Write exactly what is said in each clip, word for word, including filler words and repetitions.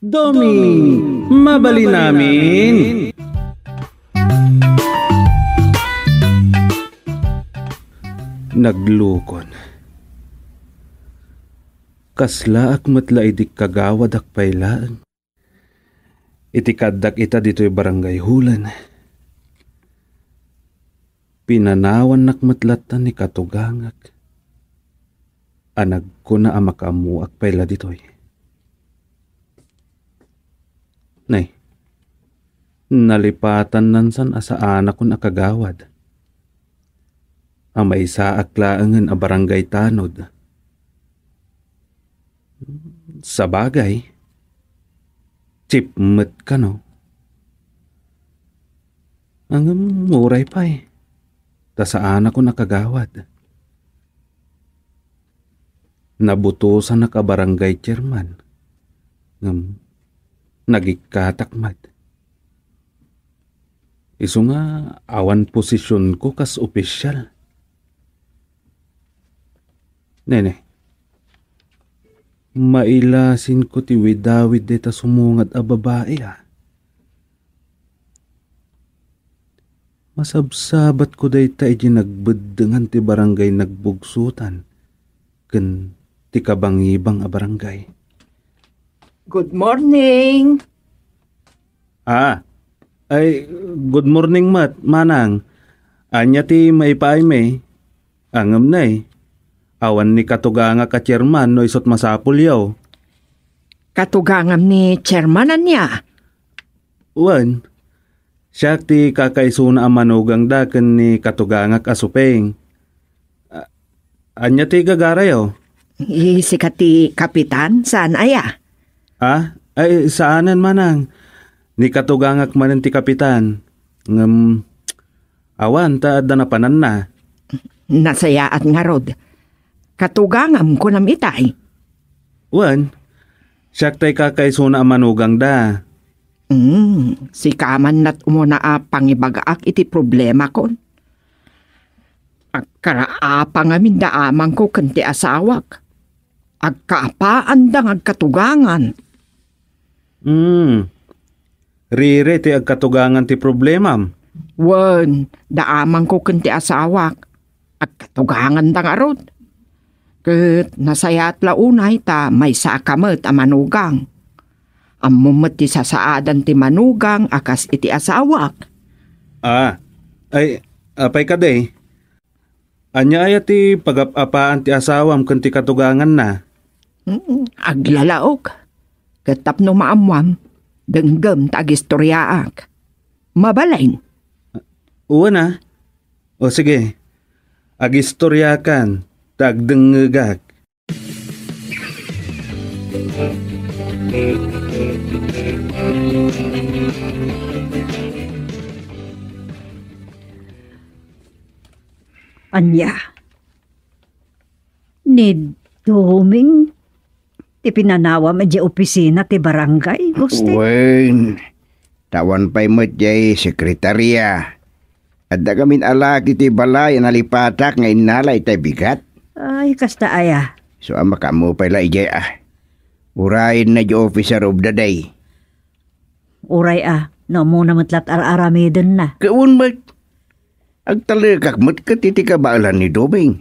Doming, mabalin amin. Naglukon. Kaslaak met la idi kagawadak pay laeng. Iti kaaddak ita ditoy Barangay Hulan, pinanawannak met latta ni katugangak a nagkuna a makaammoak pay la ditoy. Nay, nalipatannan san a saanakon a kagawad. A maysaak laengen a barangay tanod. Sabagay, chief met kano. Ngem uray pay, ta saanakon a kagawad. Nabutosanak a barangay chairman, ngem nagikkatak met. Isu nga awan posisionko kas opisyal. Nene, mailasinko ti widawid dayta sumungad a babai, a. Masabsabatko dayta idiay nagbeddengan ti barangay Nagbugsutan ken ti kabangibang a barangay. Good morning. Ah, ay, good morning met, manang. Ania ti maipaaymi? Ngem nay, awan ni katugangak a chairman no isut' masapulyo. Katugangam ni chairman ania? Wen, siak ti kakaisuna a manugangda ken ni katugangak a Suping. A-, ania ti gagarayo? Sika ti kapitan, saan aya? Ah? Ay, saanen, manang. Ni katugangak manen ti kapitan. Ngem, awan ta adda napananna. Nasayaat ngarud. Katugangam, kunam itay? Wen, siak tay kakaisuna a manugangda. Hmm, sika man lat umuna a pangibagaak iti problemakon. Agkaraapa ngamin da amangko ken ti asawak. Agkaapaanda nga agkatugangan. Hmm. Rire ti agkatugangan ti problemam. Wen, da amangko ken ti asawak. Agkatuganganda ngarud. Ket nasayaat la unay ta maysaka met a manugang. Ammom met ti sasaadan ti manugang a kas iti asawak. Ah, ay, apay kadi? Ania aya ti pagap-apaan ti asawam ken ti katuganganna? Mm, aglalaok. Ket tapno maammuam, denggem ta agistoriaak. Mabalin? Wen a. O sige, agistoriakan ta agdengngegak. Ania? Ni Doming ti pinanawam idiay opisina ti barangay, Gusti? Wen, ta awan pay met diay sekretaria. Adda ngamin a laki ti balay a nalipatak nga innala itay bigat. Ay, kasta aya. So, a makaammo pay la idiay a. Urayenna idiay Officer of the Day. Uray a, no ammona met lat ar-aramidenna. Kaun met. Agtalekak met ket iti kabaelan ni Doming.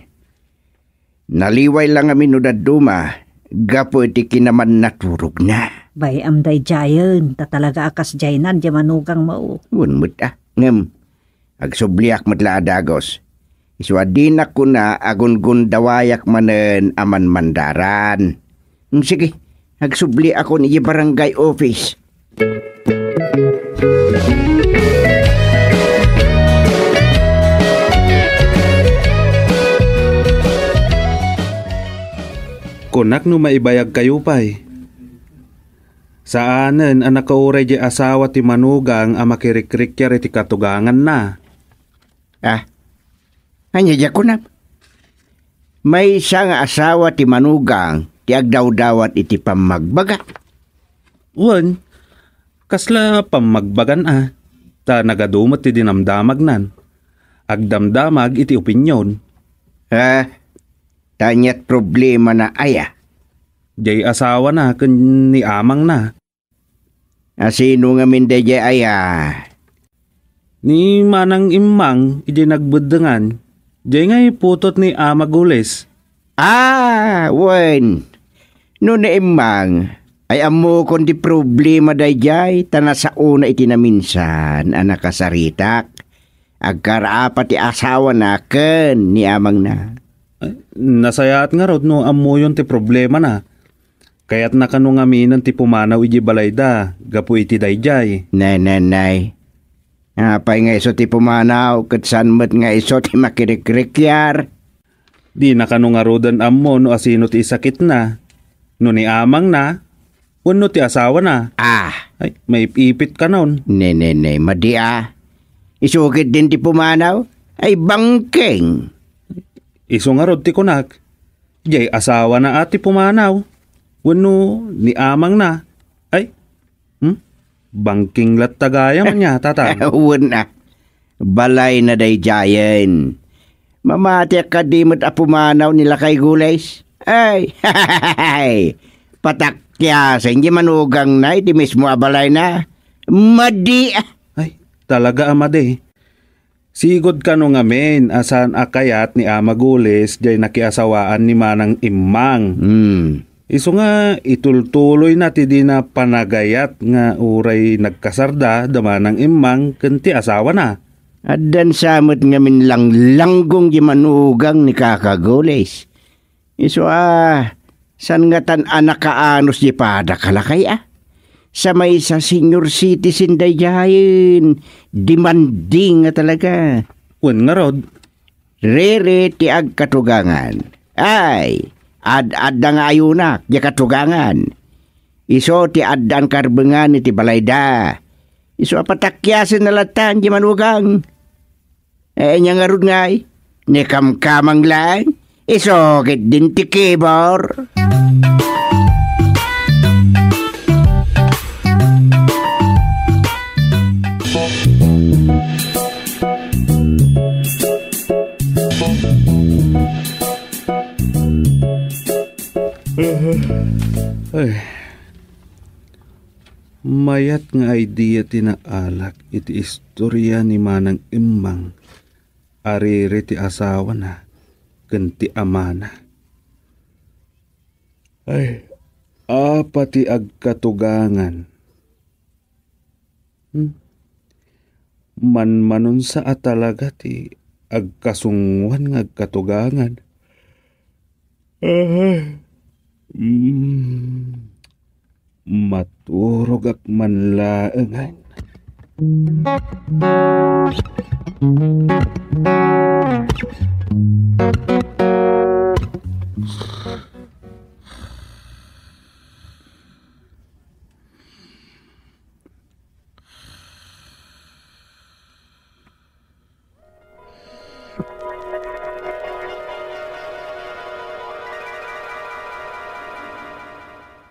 Naliway la ngamin no dadduma gapu iti kinamannaturogna. Bay-am daydiayen, ta talaga a kasdiaynan diay manugangmo. Wen met a, ngem agsubliak met la a dagus. Isu a dinak kuna a gungundawayak manen a manmandaran. Mm, sige, agsubliakon idiay barangay office. Kunak no maibayagkayo pay. Saanen a nakauray diay asawa ti manugang a makirikrikiar iti katuganganna. Ah, ania diay kunam? Maysa nga asawa ti manugang ti agdawdawat iti pammagbaga. Wen, kasla pammagbagan a, ta nagadu met ti dinamdamagnan. Agdamdamag iti opinyon. Ah, ta aniat problemana aya? Diay asawana ken ni amangna. Asino ngamin daydiay aya? Ni Manang Immang idiay nagbeddengan, diay ngay putot ni Ama Gules. Ah, wen. No ni Immang, ay ammokon ti problema daydiay, ta nasaona iti naminsan a nakasaritak. Agkarapa ti asawana ken ni amangna. Ay, nasayaat ngarud no ammoyon ti problemana. Kayatna kano ngaminen ti pumanaw idiay balayda gapu iti daydiay. Nay, nay, nay. Apay nga isu ti pumanaw, ket saan met nga isu ti makirikrikiar? Dina kano ngaruden ammo no asino ti isakitna, no ni amangna, wenno ti asawana. Ah. Ay, maip-ipit kanon. Ne, ne, ne, madi a. Isu ketdin ti pumanaw? Ay, bangkeng. Isu ngarud ti kunak, diay asawana a ti pumanaw, wenno ni amangna. Ay, hmm? Bangkeng latta gayam ania, Tatang? Wen a. Balayna daydiayen. Mamatiak kadi met a pumanaw ni Lakay Gules. Ay, patakiasen diay manugangna iti mismo a balayna. Madi a. Ay, talaga a madi. Sigud kano ngamin a saan a kayat ni Ama Gules diay nakiasawaan ni Manang Immang. Hmm. Isu nga itultuloyna ti dina panagayat nga uray nagkasarda da Manang Immang ken ti asawana. Addan sa met ngamin langlanggung diay manugang ni Kaka Gules. Isu a, saan ngatan a nakaanus diay padaka, Lakay a? Sa maysa senior citizen daydiayen, demanding a talaga. Wen ngarud. Riri ti agkatugangan. Ay, ad-adda nga ayunak diay katugangan. Isu ti addaan karbengan iti balayda. Isu a patakiasenna latta diay manugang. Eh, ania ngarud ngay? Ni kamkamang laeng? Isu ketdin ti kibor. Ay. Mayat nga idea ti naalak iti istoria ni Manang Immang, a riri ti asawana ken ti amana. Ay, apa ti agkatugangan? Hmm? Manmanonsa a talaga ti agkasungoan nga agkatugangan. Ah, mm, maturogak man laengen.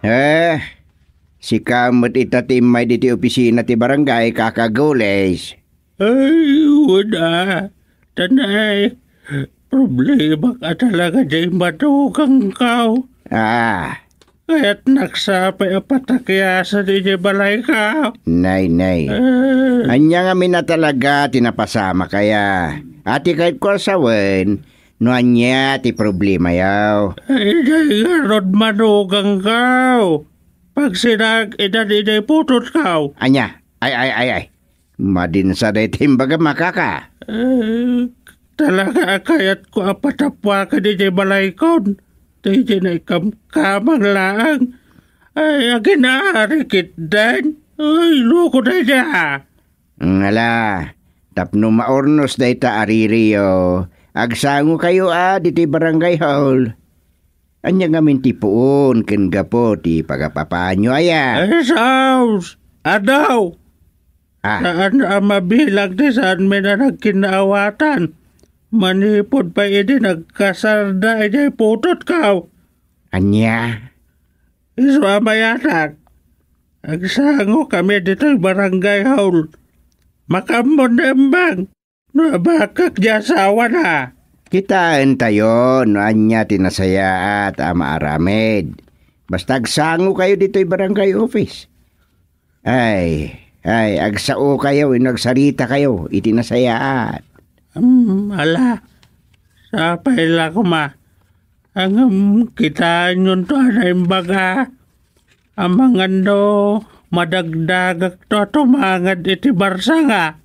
Eh, sika met ita ti immay ditoy opisina ti barangay, Kaka Gules. Ay, wen a. Tanay, problemak a talaga diay manugangko. Ah. Kayatnak sa pay a patakiasen idiay balayko. Nay, nay. Eh. Ania ngamin a talaga ti napasamak aya? A ti kayatko a sawen, no ania ti problemayo. Ay, diay ngarud manugangko. Pagsinag idan idiay putotko. Ania? Ay, ay, ay, ay. Madinsa dayta imbagam a, Kaka. Eh, talaga a kayatko a patappuaken idiay balaykon. Daydiay naikamkamang laeng. Ay, aginari ketdin. Ay, loko daydiay. Ngala, tapno maurnos dayta a ririyo, agsangokayo a ditoy barangay hall. Ania ngamin ti puon ken gapu ti pagapapaanyo aya? Ay, saos! Adaw! Ah. Saan a mabilang ti saanmi a nagkinaawatan. Manipud pay idi nagkasarda idiay putotko. Ania? Isu a mayatak. Agsangokami ditoy barangay hall. Makaammo ni Embang. No abakak diay asawana. Kitaentayo no ania ti nasayaat a maaramid. Basta agsangokayo ditoy barangay office. Ay, ay, agsao kayo, wenno agsarita kayo iti nasayaat. Hmm, ala, sapay la koma. Ngem kitaenyon to a naimbag a, amangan no madagdagak to a tumangad iti barsanga.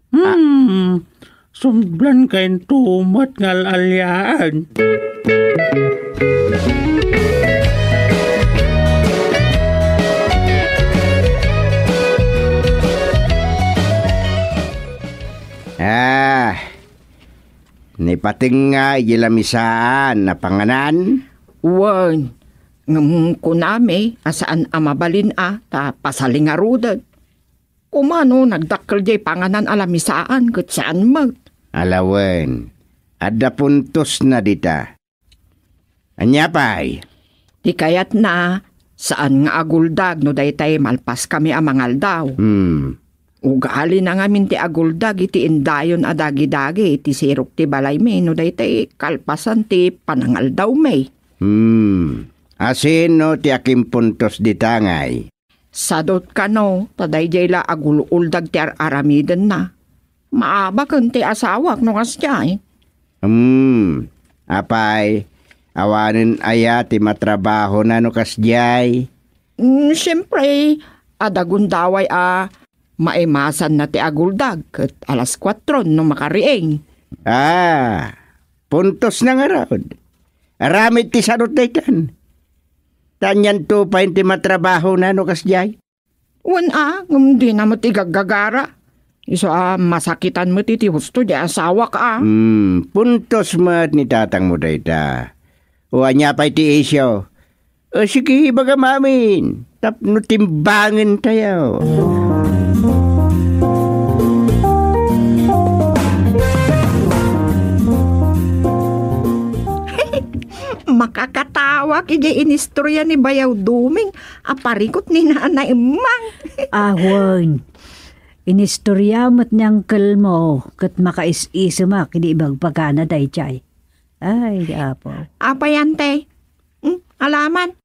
Hmm, sumblan kayo to met nga al-aliaan. Ah, nipatengnga iti lamisaan a panganan? Wen, ngem kunami a saan a mabalin a ta pasalingaruden. Kumano nagdakkel jay panganan a lamisaan ket saan met. Ala wen, adda puntosna dita. Ania pay? Ti kayatna, saan nga aguldag no daytay malpaskami a mangaldaw. Hmm. Ugalina ngamin ti aguldag iti indayon a dagidagi iti sirok ti balaymi no daytay kalpasan ti panangaldawmi. Hmm. Asino ti akimpuntos dita ngay? Sadot kano, ta daydiay la agul-uldag ti ar-aramidenna. Maabaken ti asawak no kasdiay. Hmm, apay, awanen aya ti matrabahona no kasdiay? Mm, siempre, adda gundaway a maimasanna ti aguldag ket alas kuatro no makariing. Ah, puntosna ngarud. Aramid ti sadot daytan. Ta anianto pay ti matrabahona no kasdiay? Wen a, ngem dina met igaggagara. Isu a masakitan met iti husto di asawak a. Hmm, puntos met ni tatangmo dayta. O ania pay ti isyu? O sige, ibagam amin tapno timbangentayo. Makakatawak idiay inistorya ni Bayaw Duming a parikot ni Nanay Emmang. Awen, inistorya met ni uncle mo ket makais-isemak idi ibagbagana daydiay. Ay, Apo. Apay, Ante? Hmm, alaman.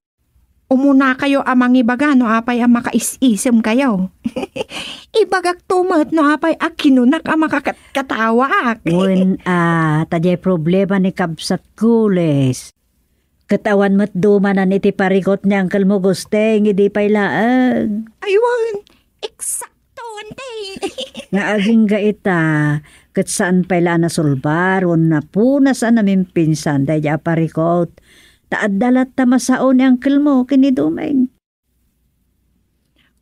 Umunakayo a mangibaga no apay a makais-isemkayo. Ibagakto met no apay a kinunak a makakatkatawaak. Wen a, ta diay problema ni Kabsat Kules. Ket awan met dumanan iti parikot ni Uncle mo Gusteng idi pay laeng. Ay, wen, eksakto, Ante. Nga agingga ita, ket saan pay la a nasulbar wenno napunas a namimpinsan daydi a parikot. Ta adda latta masao ni Uncle mo ken ni Dumeng.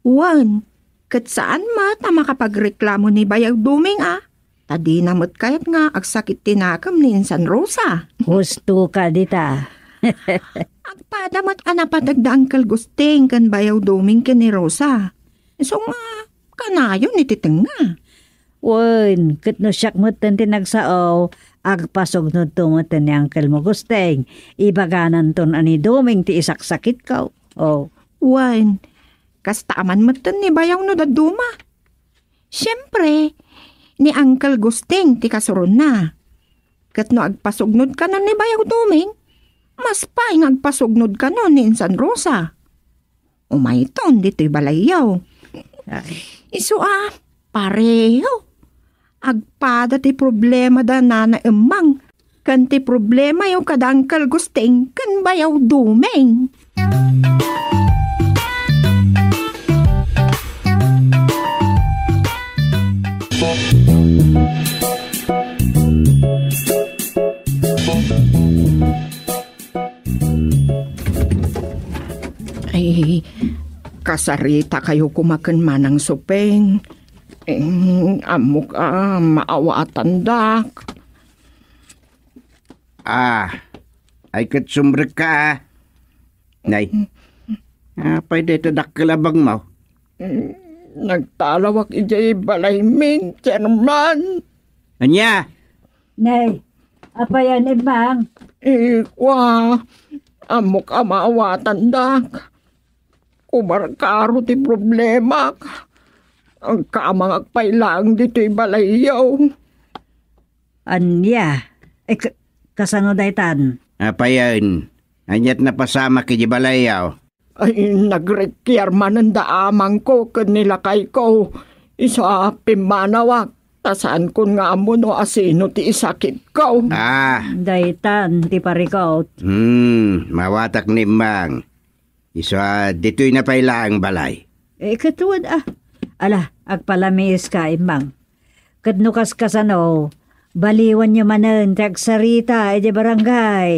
Wen, ket saan met a makapagreklamo ni Bayaw Duming a, ta dina met kayat nga agsakit ti nakem ni Insan Rosa. Husto ka dita. Agpada met a napateg da Uncle Gusting ken Bayaw Duming ken ni Rosa. Isu nga, kanayon iti tengnga. Wen, ket no siak metten ti nagsao, agpasugnodto metten ni Uncle mo Gusting. Ibagananton a ni Duming ti isaksakitko. Oh. Wen, kasta a man metten ni Bayaw no dadduma. Siempre, ni Uncle Gusting ti kasuronna. Ket no agpasugnod kano ni Bayaw Duming, mas pay nga agpasugnod kano ni Insan Rosa. Umayton ditoy balayyo. Ay. Isu a, pareho. Agpada ti problema da Nana Emmang, ken ti problemayo kada Uncle Gusting ken Bayaw Duming. Ay, kasarita kayo koma ken Manang Supeng. Eh, ammok a maawatandak. Ah, ay ket sumrekka, ah. Nay, apay dayta dakkel a bagmo? Mm, nagtalawak idiay balaymin, Chairman. Ania? Nay, apay a ni Mang? Ikua, ammok a maawatandak. Kumarkaro ti problemak. Agkamangak pay laeng ditoy balayyo. Ania? Eh, k-, kasano daytan? Apayen, aniat napasamak iti balayyo? Ay, nagrikiar manen da amangko ken ni lakayko. Isu a pimmanawak, ta saankon nga ammo no asino ti isakitko. Ah. Daytan ti parikot. Hmm, mawatak ni Mang. Isu a ditoy na pay laeng balay. Eh, ket wen, ah. Ala, agpalamiiska, Immang. Ket no kaskasano, baliwanyo manen ti agsarita idiay barangay.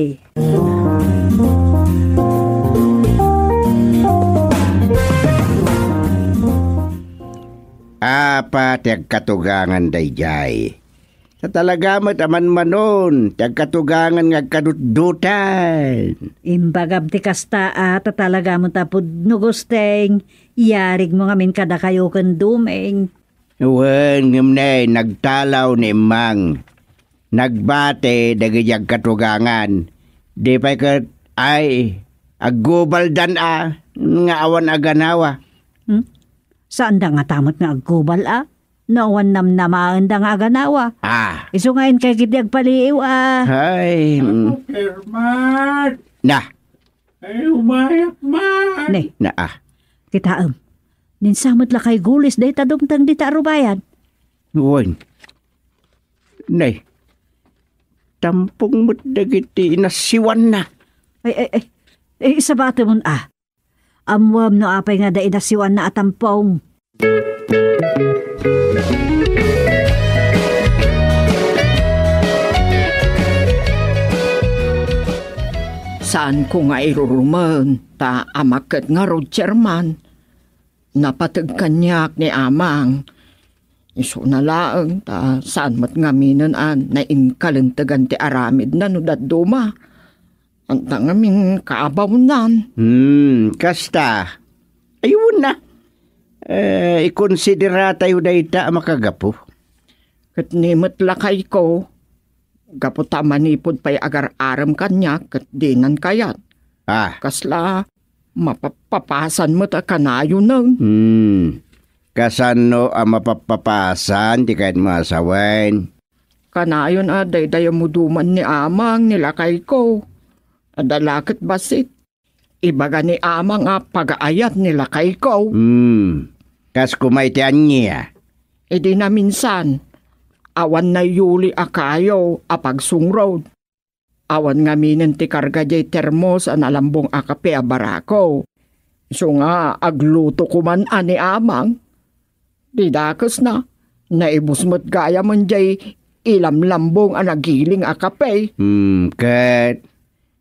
Apa ti agkatugangan daydiay? Ta talaga met a manmanon ti agkatugangan nga agkadutdotan. Imbagam ti kasta a ta talaga met a pudno, Gusteng. Yarigmo ngamin kadakayo ken Dumeng. Wen, ngem ne, nagtalaw ni Immang. Nagbati dagiti agkatugangan. Di pay ket, ay, aggubaldan a nga awan aganawa. Hmm? Saanda ngata met nga aggubal a? No awan namnamaenda nga aganawa. Ah. Isu nga inkay ketdi agpaliiw a. Ay, mm. Ako, Permat. Na. Ay, umayak man. Ne. Na, ah. Kitaem. Ninsamet lakay Gulis dayta dumteng dita arubayan. Wen. Nay. Tampong met dagiti inasiwanna. Ay, ay, ay. Ay, sabatemon a. Ammoam no apay nga da inasiwanna a tampong. Saanko nga irurumen, ta amak ket ngarud, Chairman. Napateg kaniak ni Amang. Isuna laeng, ta saan met ngaminen a nainkalentegan ti aramidna no dadduma. Anta ngamin kaabawnan. Hmm, kasta. Ay, wen na. Eh, ikonsideratayo dayta a makagapu. Ket ni met lakayko, gapu ta manipud pay agar-arem kaniak ket dinan kayat. Ah. Kasla mapappapasan met a kanayonen. Hmm. Kasano a mapappapasan ti kayatmo a sawen? Kanayon a daydayammo duman ni Amang ni lakayko. Adda la ket bassit. Ibaga ni Amang a pagaayat ni lakayko. Hmm. Kas kuma iti ania? Idi naminsan, awan nayuli a kayo a pagsungrod. Awan ngaminen ti karga diay termos a nalambong a kape a barako. Isu nga agluto koman a ni Amang. Ti dakesna, naibus met gayamen diay ilamlambong a nagiling a kape. Hmm, ket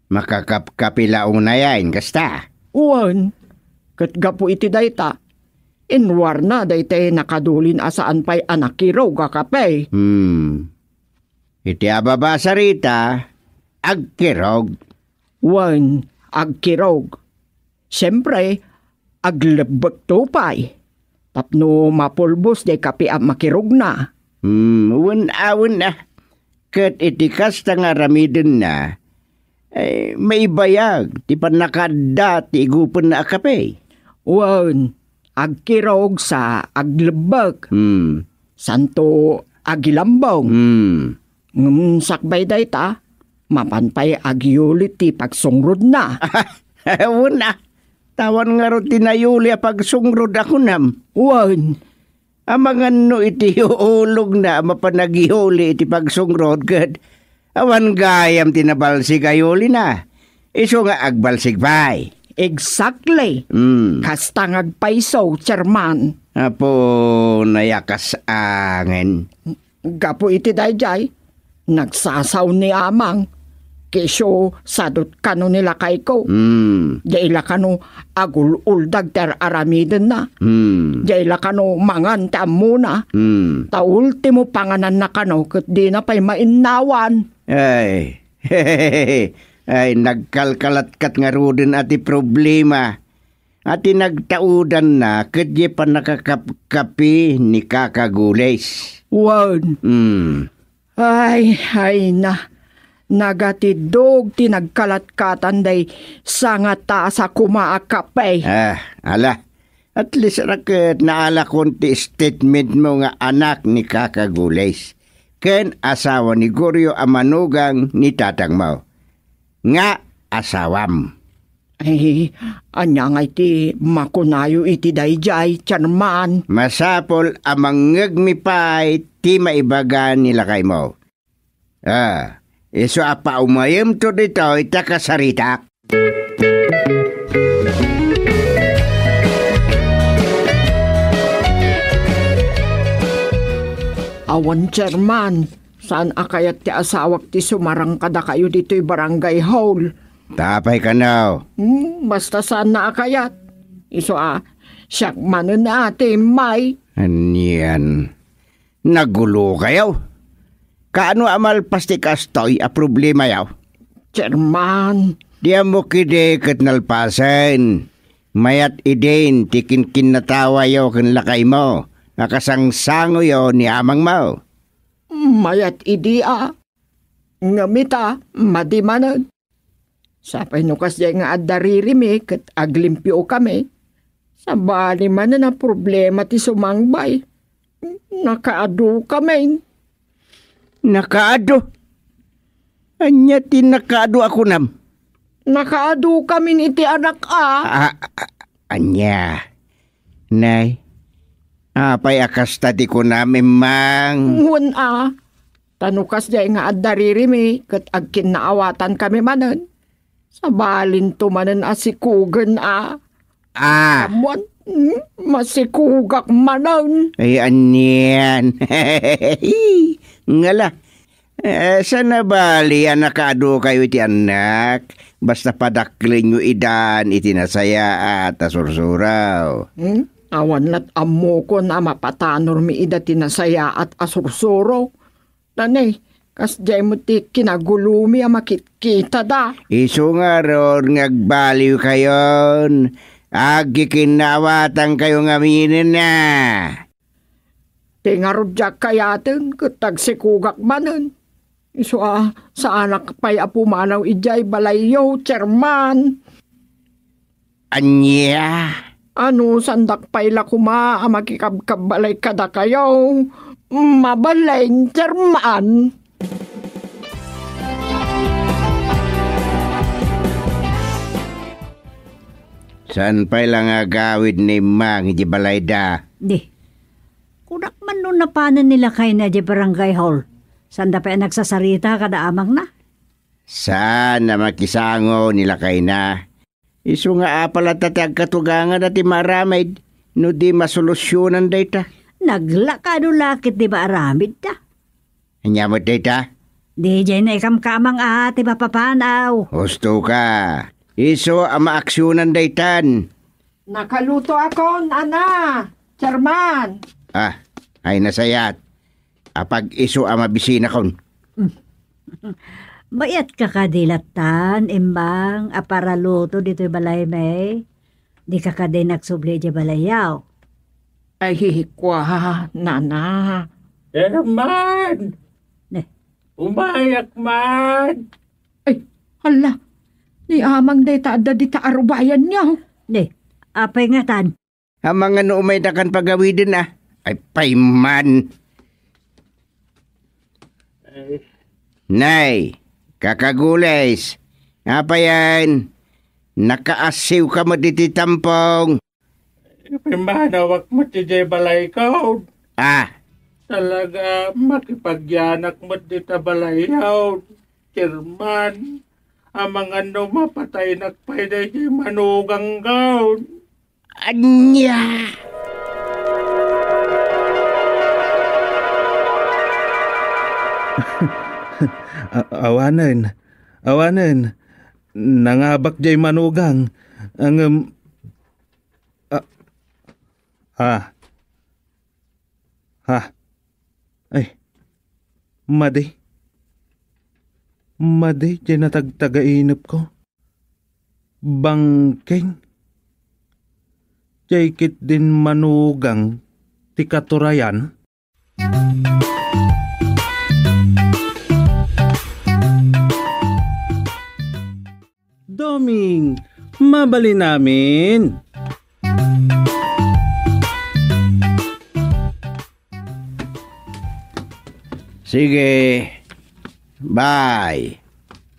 makakapkapi la unayen kasta? Wen, ket gapu iti dayta, inruarna daytay nakadulin a saan pay a nakirog a kape. Hmm. Iti ababa a sarita, agkirog. Wen, agkirog. Siempre, aglebbekto pay. Tapno mapulbos diay kape a makirogna. Hmm, wen a, wen a. Ket iti kasta nga aramidenna, eh, maibayag ti pannakaadda ti igupenna a kape. Wen, agkirog sa aglebbek. Hmm. Santo agilambong. Hmm. Ngem sakbay dayta, mapan pay agyuli ti pagsungrodna. Wen a, ta awan ngarud ti nayuli a pagsungrod a kunam. Wen. Amangan no iti ulogna a mapan agyuli iti pagsungrod ket awan gayam ti nabalsig a yulina. Isu nga agbalsig pay. Exactly. Mm. Kasta nga agpayso, Chairman. Apo, nayakas angin. Gapu iti daydiay, nagsasaw ni Amang. Ket isu sadut kano ni lakayko. Mm. Diay la kano agul-uldag ti ar-aramidenna. Mm. Diay la kano mangan ti ammona. Mm. Ta ultimo pangananna kano ket dina pay mainnawan. Ay. Ay, nagkalkalatkat ngaruden a ti problema. A ti nagtaudanna ket diay pannakakapkapi ni Kaka Gules. Wen. Mm. Ay, ay na. Nagatiddog ti nagkalatkatan day sangatasa koma a kape. Ah, ala. At least raket naalakon ti statementmo nga anak ni Kaka Gules ken asawa ni Goryo a manugang ni tatangmo. Nga asawam. Ay, ania ngay ti makunayo iti daydiay, Chairman? Masapul a mangngegmi pay ti maibaga ni lakaymo. Ah, isu a paumayemto ditoy ta kasaritak. Awan, Chairman. Saan a kayat ti asawak ti sumarang kadakayo ditoy barangay hall. Tapay kano? Hmm, basta saan na a kayat. Isu a, siak manen a ti immay. Anian? Nagulokayo? Kaano a malpas ti kastoy a problemayo? Chairman. Ti ammok idi ket nalpasen. Mayat idin ti kinkinnatawayo ken lakaymo a kasangsangoyo ni amangmo. Mayat idi a. Ngem ita, madi manen. Sapay no kasdiay nga adda ririmi ket aglimpio kami. Sabali manen a problema ti sumangbay. Nakaadu kami. Nakaadu? Ania ti nakaadu a kunam? Nakaadu kami iti anak a. A, a, ania? Nay, apay a kasta ti kunam, Immang? Wen a. Ta no kasdiay nga adda ririmi ket agkinnaawatan kami manen. Sabalinto manen a sikugen a. Ah. Ammon, hmm, masikugak manen. Ay, anian? Ngala. Eh, saan a bali a nakaadu kayo iti annak? Basta padaklenyo idan iti nasayaat a sursuro. Hmm? Awan lat ammokon a mapatanormi ida ti nasayaat a sursuro. Nanay, kasdiay met ti kinagulomi a makitkitada. Isu ngarud nga agbaliw kayon, agkikinnaawatan kayo ngamin a. Ti ngarud diak kayaten ket agsikugak manen. Isu a, saanak pay a pumanaw idiay balayyo, Chairman. Ania? Ano, sandak pay la koma a makikabkabbalay kadakayo? Mabalin, Chairman. Saan pay la nga agawid ni Immang iti balayda? Di. Kunak man no napanen ni lakayna idiay barangay hall. Sanda pay a nagsasarita kada amangna? Saan a makisango ni lakayna. Isu nga apay latta ti agkatuganganda ti maaramid no di masolusyonan dayta? Naglakado la ket di maaramidda. Ania met dayta? Didiay naikamkamang a ti mapapanaw. Husto ka. Isu a maaksyonan daytan. Nakalutoakon, ana, Chairman. Ah, ay nasayat. Apag-isu a mabisinakon. Mayat ka kadi lattan, Immang, a paraluto ditoy balaymi? Di ka kadi nagsubli idiay balayyo? Ay, kua, nana. Chairman! Ne. Umayak man! Ay, hala. Ni amang dayta adda dita arubayanyo. Ne, apay ngatan? Amangan no umaydakan pagawiden a. Ay, payman. Nay, kakagules. Apayan? Nakaasiw ka met iti tampong. Pimmanawak met idiay balayko. Ah. Talaga, makipagyanak met dita balayko. Chairman, amangan no mapataynak pay daydiay manugangko. Ania? A-, awanen, awanen. Nangabak jay manugang. Ngem, a-, ah. Ha? Ay, madi. Madi jay natagtagainepko. Bangkeng. Jay ketdin manugang ti katurayan. Doming, mabalin amin. Sige. Bye.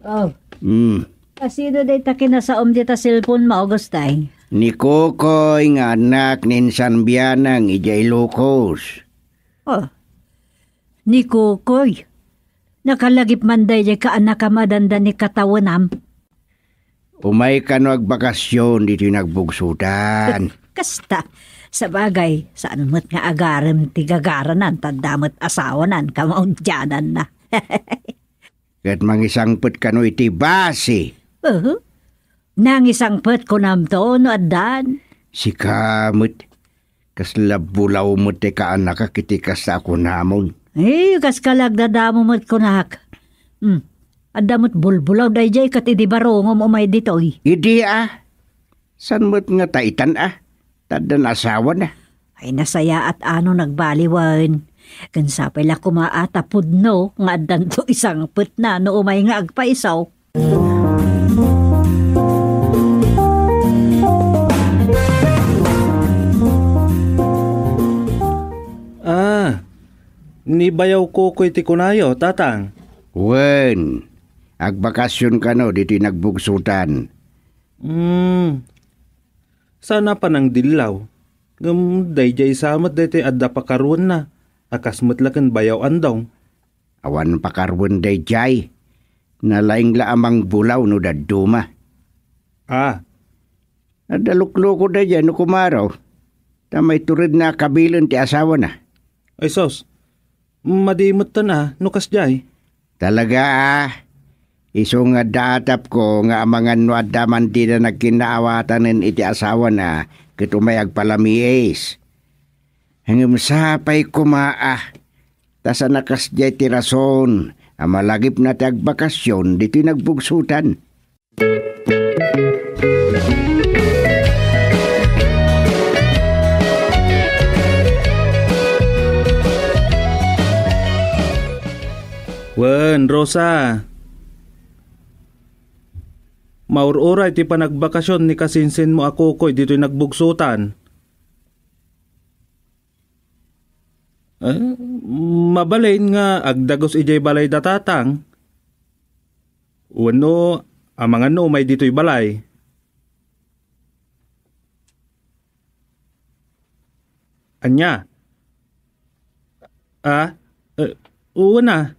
Oh. Hmm. Asino dayta kinasaom dita cellphone mo, Augustine? Ni Kokoy nga annak ni Insan Bianang idiay Ilocos. Oh, ni Kokoy. Nakalagip man daydiay kaanakam a dandani katawenam. Umay kano agbakasyon ditoy nagbugsotan. Kasta, sabagay, saan met nga agarem ti gagaranan, ta adda met asawanan, kamaudiananna. Ket mangisangpet kano iti basi. Uh-huh. Nangisangpet kunamto no addan? Sika met, kasla bulaw met ti kaanakak iti kasta a kunamon. Eh, kas kalagdadamo met kunak. Hmm. Adda met bulbulaw daydiay ket idi barungom umay ditoy. Idi a, san met nga taitan a, taddan asawana. Ay nasayaat ano nagbaliwen. Ken sapay la koma a ta pudno nga addanto isangpetna no umay nga agpaiso. Ah, ni Bayaw Kokoy ti kunayo, Tatang? Wen, agbakasyon kano ditoy nagbugsotan. Hmm, saan a panangdillaw. Ngem daydiay sa met daytoy adda pakaruenna, a kas met la ken Bayaw Andong. Awan pakaruan daydiay. Nalaing la a mangbulaw no dadduma. Ah. Adda luklukod daydiay no kumaro. Ta mayto ritna a kabilen ti asawana. Ay sus, madi metten a no kasdiay. Talaga a, isu nga adda atapko nga amangan no adda man dida nagkinnaawatanen iti asawana ket umay agpalamiis. Ngem sapay koma a, ta saan a kasdiay ti rason a malagipna ti agbakasyon ditoy nagbugsotan. Wen, Rosa. Maur-uray ti panagbakasyon ni kasinsinmo a Kokoy ditoy nagbugsotan. Eh, mabalin nga agdagus idiay balay da Tatang. Wenno, amangan no umay ditoy balay. Ania? Ah? Eh, wen a.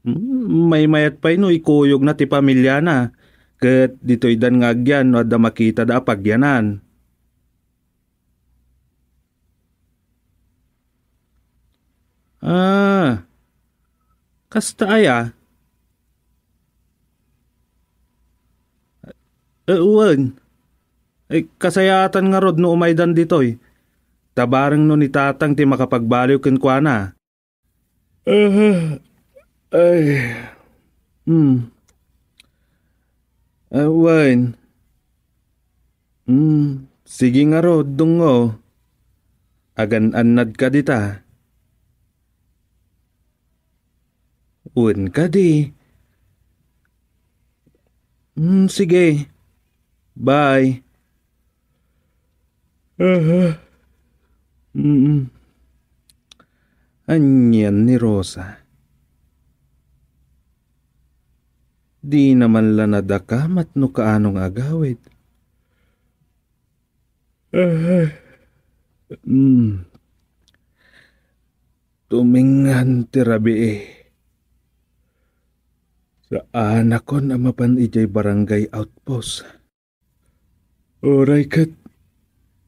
Hmm, maymayat pay no ikuyogna ti pamiliana, ket ditoydan nga agyan no adda makitada a pagyanan. Ah, kasta aya? Eh, wen. Eh, kasayaatan ngarud no umaydan ditoy. Ta bareng no ni Tatang ti makapagbaliw kenkuana. Ah, ay. Hmm. Ah, wen. Hmm, sige ngarud, Dungo. Agan-annad ka dita. Wen kadi. Hmm, sige. Bye. Aha. Mm. Anian ni Rosa? Dina man la nadakamat no kaano nga agawid. Aha. Mm. Tumingan ti rabii. Saanakon a mapan idiay barangay outpost. Uray ket,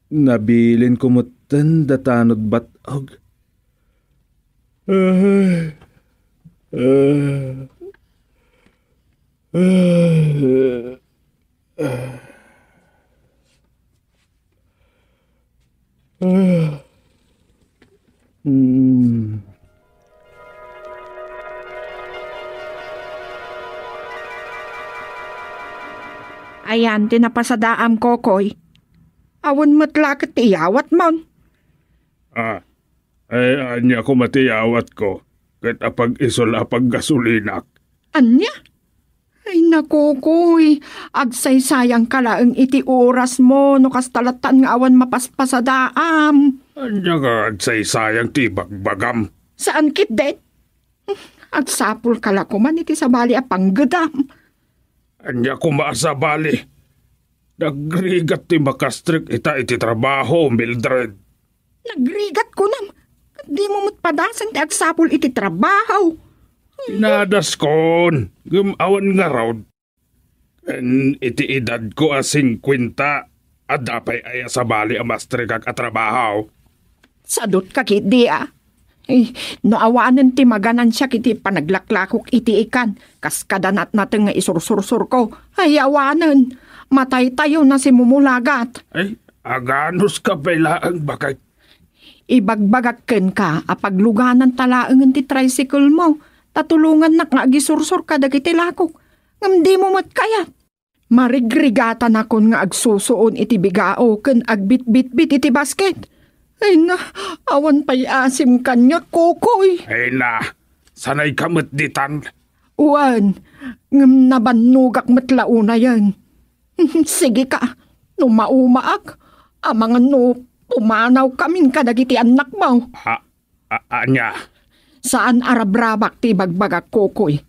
nabilinko metten da tanod bat-og. Ah, ah, ah, ah. Ah. Hmm. Ayan ti napasadaam, Kokoy. Awan met la ket ti iyawatmon. Ah, ay, ania koma ti iyawatko? Ket apag-isu la a paggasolinak. Ania? Ay, naku, Koy, agsaysayangka laeng iti orasmo no kasta lattan nga awan mapaspasadaam. Ania nga agsaysayang ti ibagbagam? Saan ketdin? Agsapulka la koman iti sabali a panggedam. Ania koma a sabali? Nagrigat ti makastrek ita iti trabaho, Mildred. Nagrigat kunam, ket dimo met padasen ti agsapul iti trabaho. Pinadaskon, ngem awan ngarud. Ken iti edadko a singkuenta, adda pay aya sabali a mastrekak a trabaho? Sadutka ketdi a. Eh, no awanen ti maganansiak iti panaglaklakok iti ikan, kas kada natnateng nga isursursurko, ay awanen. Mataytayo na si Mumulagat. Ay, aganuska pay laeng, baket. Ibagbagak kenka a paglugananta laengen ti tricycle mo, ta tulongannak nga agisursor kadagiti lakok, ngem dimo met kayat. Marigrigatanakon nga agsusuon iti bigao ken agbitbitbit iti basket. Ay na, awan pay asim kaniak, Kokoy. Ay na, sanay ka met ditan. Wen, ngem nabannogak met la unayen. Sige ka, no maumaak, amangan no pumanaw kamin kadagiti annakmo. A-, a-, ania? Saan a rabrabak ti ibagbagak, Kokoy.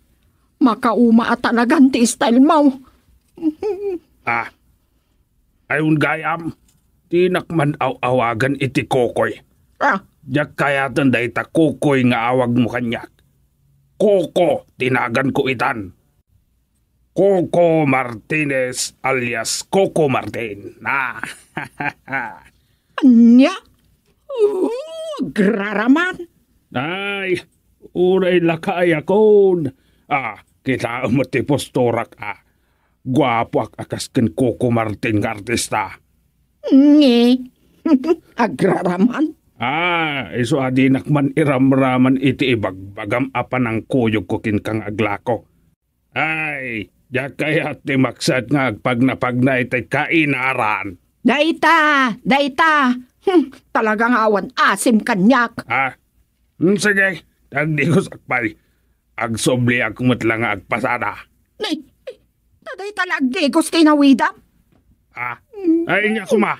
Makauma a talagan ti style mo. Ah, ay, un gayam, dinak man aw-awagan iti Kokoy. Ah. Diak kayaten dayta Kokoy nga awagmo kaniak. Koko ti naganko itan. Coco Martinez alias Coco Martin. Ah. Ania? Oo, agraraman. Ay, uray lakayakon. Ah, kitaem met ti posturak, ah. Guapoak a kas ken Coco Martin nga artista. Nge. Agraraman. Ah, isu a dinak man iramraman iti ibagbagam a panangkuyogko kenka nga aglako. Ay, diak kayat ti maksat nga agpagnapagna iti kainaran. Dayta, dayta. Hmm, talaga nga awan asim kaniak. Ah, hmm, sige, agdigos akpay. Agsubliak met la nga agpasada. Nay, ta dayta la agdigos ti inawidam. Ah, ay, nia koma.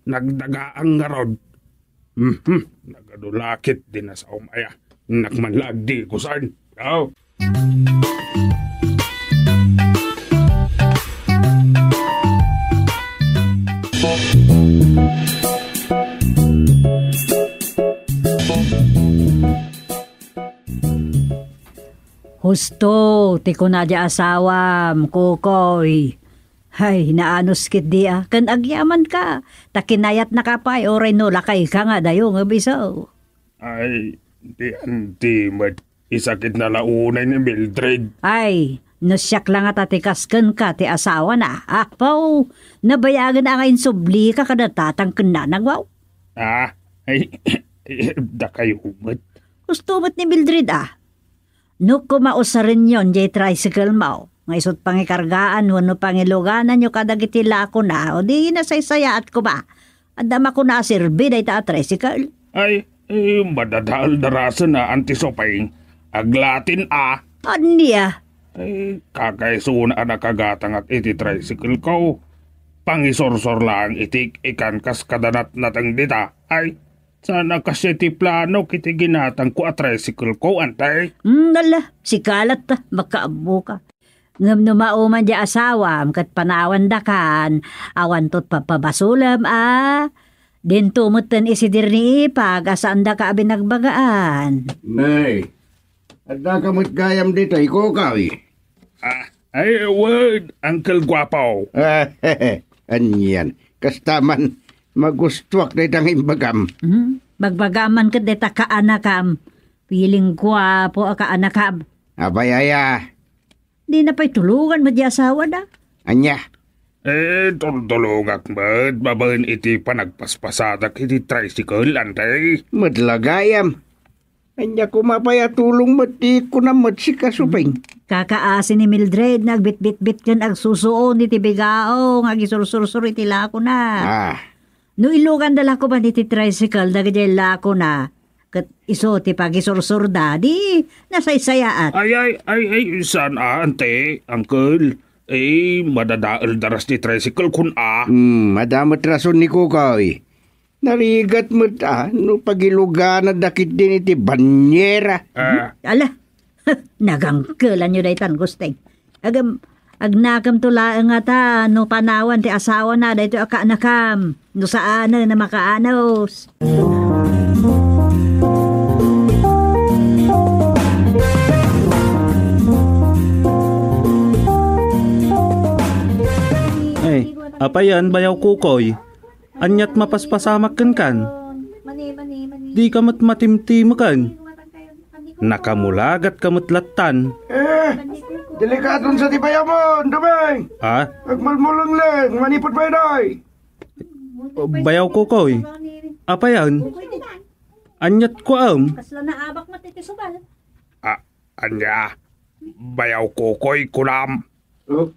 Nagdagaang ngarud. Mhm, nagadulakit di nasaom aya. Nakman la agdigusan. Aw. Husto ti kuna di asawam, Kukoy. Hay, naanus ketdi a, ken agyamanka, ta kinayatnaka pay uray no lakayka nga adayo nga biso. Ay, di, di met isakit na la unay ni Mildred. Ay, no siak la nga tatikas kenka ti asawana, Apo, nabayagen a nga insublika kada tatang ken nanang, wow. Ah, ay, dakayo met. Husto met ni Mildred, ah. No koma usarenyon jay tricycle mo, nga isut' pangikargaan wenno pangilugananyo kadagiti lakona, o di nasaysayaat koma. Adda makuna a serbi dayta a tricycle. Ay, eh, madadael darasen a Auntie Sopeng. Aglatin a. Ania? Ay, kakaisuna a nakagatangak iti tricycle ko. Pangisursor laeng iti ikan kas kada natnateng dita. Ay, saan a kasdiay ti planok iti ginatangko a tricycle ko, Auntie? Hmm, ala, sika latta, makaammoka. Ngem no mauman di asawam ket panawandakan, awanto ti papabasolem a. Dinto metten isidir ni Ipag a saandaka a binagbagaan. Nay, addaka met gayam ditoy, Kukoy? Ah, ay, wen, Uncle Guapo. Anian, kasta man, magustuak dayta nga imbagam. Hmm? Bagbagam man ket dayta kaanakam. Piling guapo a kaanakam. Abay, aya. Dina pay tulongan met di asawana. Ania? Eh, tultulongak met babaen iti panagpaspasadak iti tricycle, Auntie. Met la gayam. Ania koma pay a tulong met ti kunam met sika, Sopeng? Kakaasi ni Mildred nga agbitbitbit ken agsusuon iti bigao nga agisursor iti lakona. Ah. No iluganda la koma iti tricycle dagiti lakona, ket isu ti pagisursurda, di nasaysayaat. Ay, ay, ay, ay, saan a, Auntie, Uncle? Eh, madadael daras ti tricycle kun a. Hmm, adda met rason ni Kukoy. Narigat met a, no pagiluganadda ketdin iti banyera. Ah. Ala, Nagangkelanyo daytan, Gusteng. Agem, agnakemto laeng ngata no panawan ti asawana daytoy a kaanakam. No saanen a makaanus. Ay, apayen, bayaw Kukoy? Aniat mapaspasamak kenkan? Dika met matimtimeken. Nakamulagatka met lattan. Eh, delikadon sa ti bayamon, Dumeng. Ha? Agmulmulenglen, manipud bayday. Bayaw Kukoy. Apayen? Aniat kuam? Kasla naabak met iti subal. Ah, ania? Bayaw Kukoy, kunam? Oh.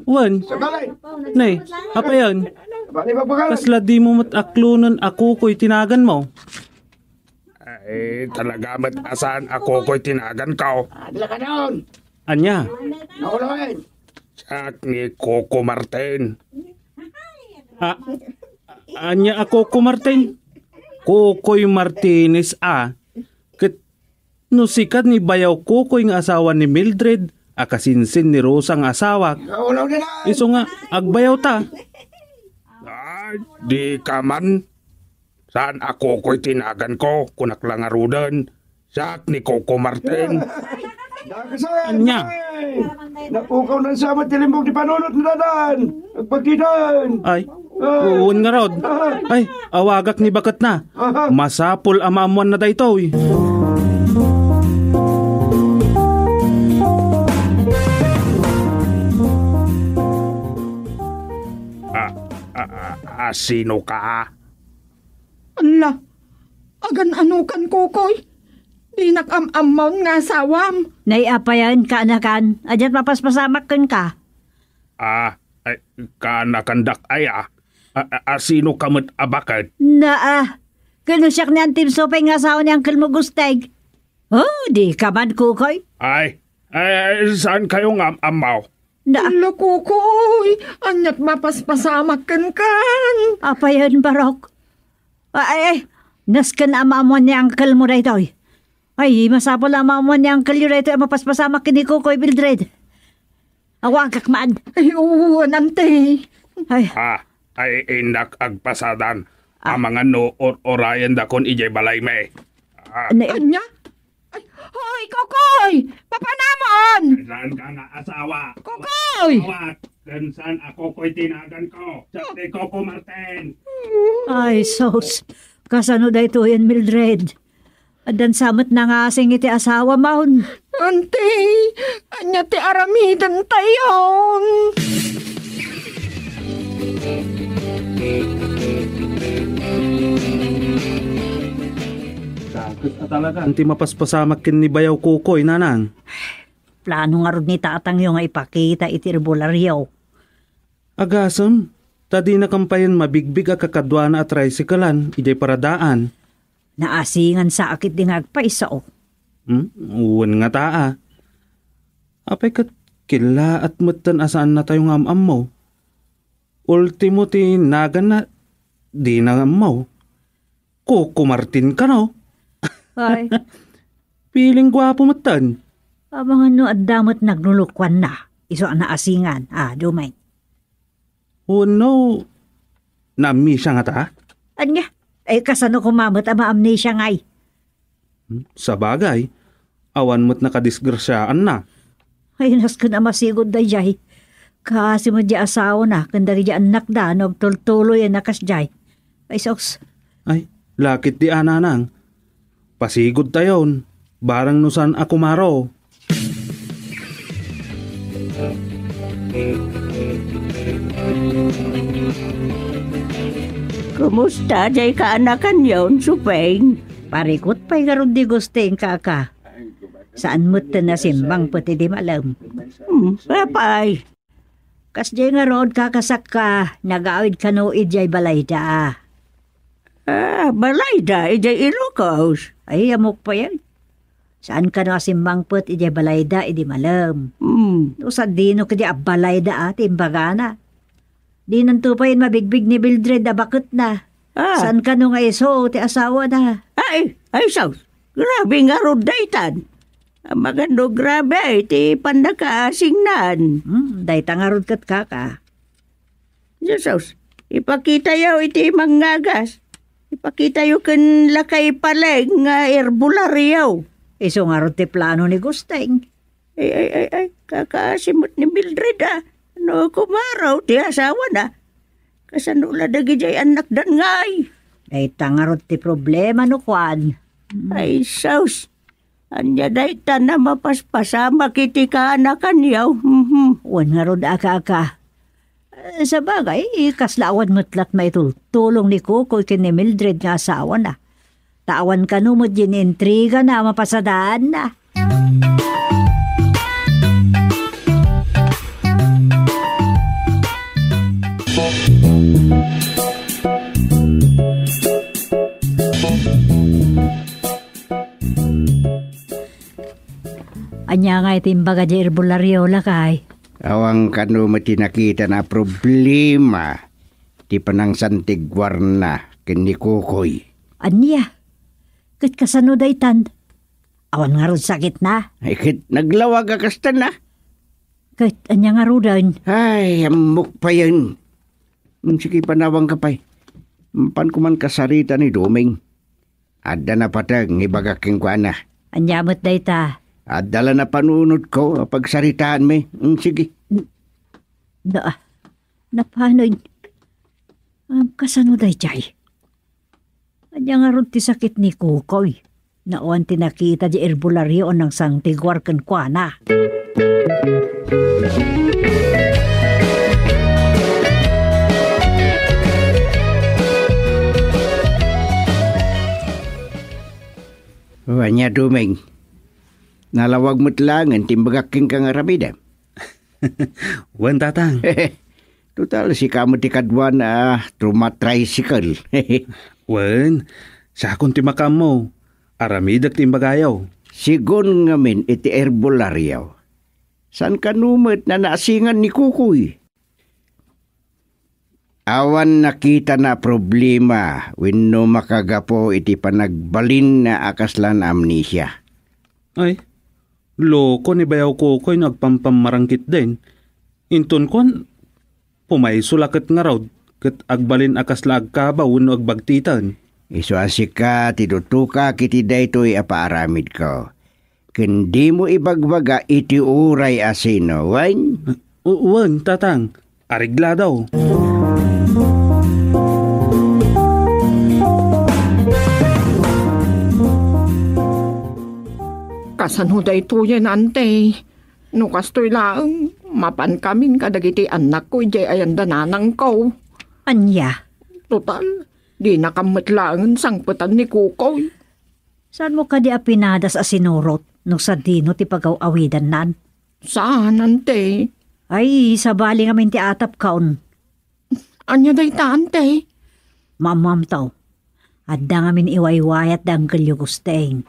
Wen. Sabali. Nay, apayen? Sabali, magbagal. Kasla dimo met aklonen a Kukoy ti naganmo? Ay, talaga met a saan a Kukoy ti naganko. Ah, dila ka doon. Ania? Naulawen. Siak ni Coco Martin. Ah, ania a Coco Martin? Kukoy Martinez a. Ket no sika ni bayaw Kukoy nga asawa ni Mildred a kasinsin ni Rosa nga asawak, isu nga agbayawta. Ay, dika man. Saan a Kukoy ti naganko, kunak la ngaruden. Siak ni Coco Martin. Ania? Napukaw na sa amat ti limbong ti panunot na dadan. Agpagkitan. Ay, wen ngarud. Ay, awagak ni baketna. Masapul a maammuanna daytoy. Ah, ah, ah, ah, sino ka? Ala, agan-ano kan Kukoy? Dinak am-ammon nga asawam. Nay, apayen, kaanakan, adiat mapaspasamak kenka. Ah, ay, kaanakandak aya? A, a, a, sino ka met a baket? Naa, ken no siak ni Antim Supeng nga asawa ni Uncle mo Gusteng. Oh, dika man, Kukoy. Ay, ay, ay, saan kayo nga am-ammo? Na- Ala, Kukoy, aniat mapaspasamak kenkan? Apayen, Barok? Ay, ay, ay, nasken a maammuan ni uncle mo daytoy. Ay, masapul a maammuan ni uncle yo daytoy a mapaspasamak ken ni Kukoy, Mildred. Awagak man. Ay, oo, Auntie. Ay. Ah, ay, innak agpasadan. Ah. Amangan no or-, orayendakon idiay balaymi. Ah. Ania? Ay, hoy, Kukoy! Papanamon! Saan ka nga asawa? Kukoy! Asawa, ken saan a Kukoy ti naganko? Siak ni Coco Martin. Ay, sus. Kasano daytoyen, Mildred? Addan sa met nangasing iti asawamon. Auntie, ania ti aramidentayon? Dakes a talaga. Anti mapaspasamak ken ni bayaw Kukoy, Nanang? Plano ngarud ni tatangyo nga ipakita iti albularyo. Agasem, ta dina kampayen mabigbig a kakaduana a tricycle-an idiay paradaan. Naasingan sa a ketdi nga agpayso. Hmm? Wen ngata a. Apay ket kellaat metten a saannatayo nga am-ammo? Ultimo ti naganna, dina ammo. Coco Martin kano? Ay. Piling guapo metten. Amangan no adda met naglulukuanna, isu a naasingan, a, Dumeng. Wenno, naamnesia ngata? Ania? Ay, kasano koma met a maamnesia ngay? Hmm, sabagay, awan met nakadisgrasiaanna. Ay, nasken a masigud daydiay. Kaasi met di asawana ken dagiti annakda no agtultuloyen a kasdiay. Ay, sus. Ay, lakit di a, Nanang. Pasigudtayon, barang no saan a kumaro. Kumusta diay kaanakanyon, Supeng? Parikut pay ngarud ni Gusteng, kaka. Saan met ti nasimbang pet idi malem. Hmm, apay? Kasdiay ngarud, kakasakka, nagawid kano idiay balayda. Ah, balayda, idiay Ilocos. Ay, ammok payen. Saan kano a simmangpet idiay balayda idi malem? Hmm. No sadino kadi a balayda a ti imbagana? Dinanto payen mabigbig ni Mildred a baketna. Ah. Saan kano nga isu ti asawana? Ay, ay, sus. Grabe ngarud daytan. Amangan no grabe iti pannakaasingnan. Hmm, dayta ngarud ket, kaka. Jesus, ipakitayo iti mangngagas. Ipakitayo ken lakay paleng nga herbolario. Isu ngarud ti plano ni Gusteng. Ay, ay, ay, ay, kakaasi met ni Mildred, a. No, kumaro ti asawana. Kasano la dagidiay annakdan ngay? Dayta ngarud ti problema no kuan. Ay, sus. Ania dayta a mapaspasamak iti kaanakanyo? Mhm. Wen ngarud, kaka. Eh, sabagay, kasla awan met lat maitultulong ni Kukoy ken ni Mildred nga asawana. Ta awan kano met diay intrigana a mapasadaanna. Ania ngay ti imbaga diay herbolario, lakay? Awan kano met ti nakitana a problema ti panangsantiguarna ken ni Kukoy. Ania? Ket kasano daytan? Awan ngarud sakitna? Ay, ket naglawag a kasta. Ket ania ngaruden? Ay, ammok payen. Mm, sige, panawanka pay. Mapanko man kasarita ni Doming. Adda napateg nga ibagak kenkuana. Ania met dayta? Adda la napanunotko a pagsaritaanmi. Mm, sige. N-, na-, napanen? Am, kasano daydiay? Ania ngarud ti sakit ni Kukoy? Awan ti nakita diay herbolario a nangsantiguar kenkuana. O, ania, Doming? Nalawag met laengen ti imbagak kenka nga aramidem. Wen, Tatang. Total, sika met ti kaduana a tumatricycle. Wen, siakon ti makaammo. Aramidek ti imbagayo. Sigun ngamin iti herbolario. Saan kano met nanaasingan ni Kukoy? Awan nakitana a problema wenno makagapu iti panagbalinna a kasla amnesia. Ay, loko ni bayaw Kukoy no agpampammarangkitden. Inton kuan, pumayso la ket ngarud ket agbalin a kasla agkabaw wenno agbagtiten. Isu a sika ti tutukak iti daytoy a paaramidko. Ken dimo ibagbaga iti uray a sino, wen? U-, wen, Tatang. Areglado. Kasano daytoyen, Ante? No kastoy laeng, mapankamin kadagiti annakko idiay ayanda nanangko. Ania? Total, dinakam met laengen sangpetan ni Kukoy. Saanmo kadi a pinadas a sinurot no sadino ti pagaw-awidannan? Saan, Ante. Ay, sabali ngamin ti atapkon. Ania dayta, Ante? Maammoamto. Adda ngamin iwaywayat da Angkelyo Gusteng.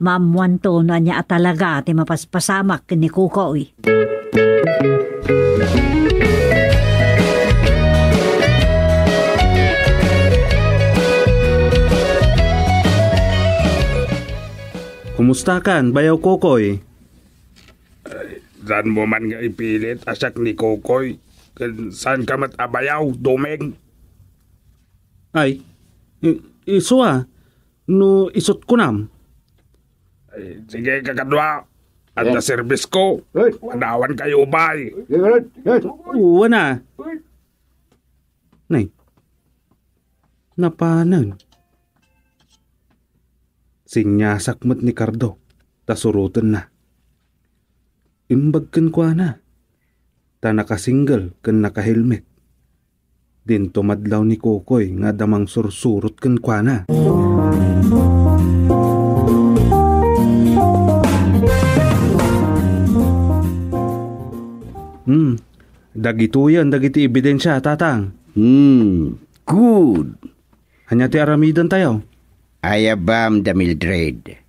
Maammoanto no ania a talaga ti mapaspasamak ken ni Kukoy. Kumustakan, bayaw Kukoy? Ay, saanmo man nga ipilit a siak ni Kukoy, ken saanka met a bayaw, Doming? Ay, i-, isu a, no isut' kunam. Ay, sige, kakadua. Adda Eh. Serbisko. Eh. Padawankayo ubay. Eh, eh, eh. Uwan a. Eh. Nay, napanen. Sinyasak met ni Cardo, ta surotenna. Imbag kenkuana, ta nakasingle ken nakahelmet. Dinto madlaw ni Kokoy nga adda mangsursurot kenkuana. Hmm, dagitoyen dagiti ebidensia, Tatang. Hmm, good. Ania ti aramidentayo? Ayabam da Mildred.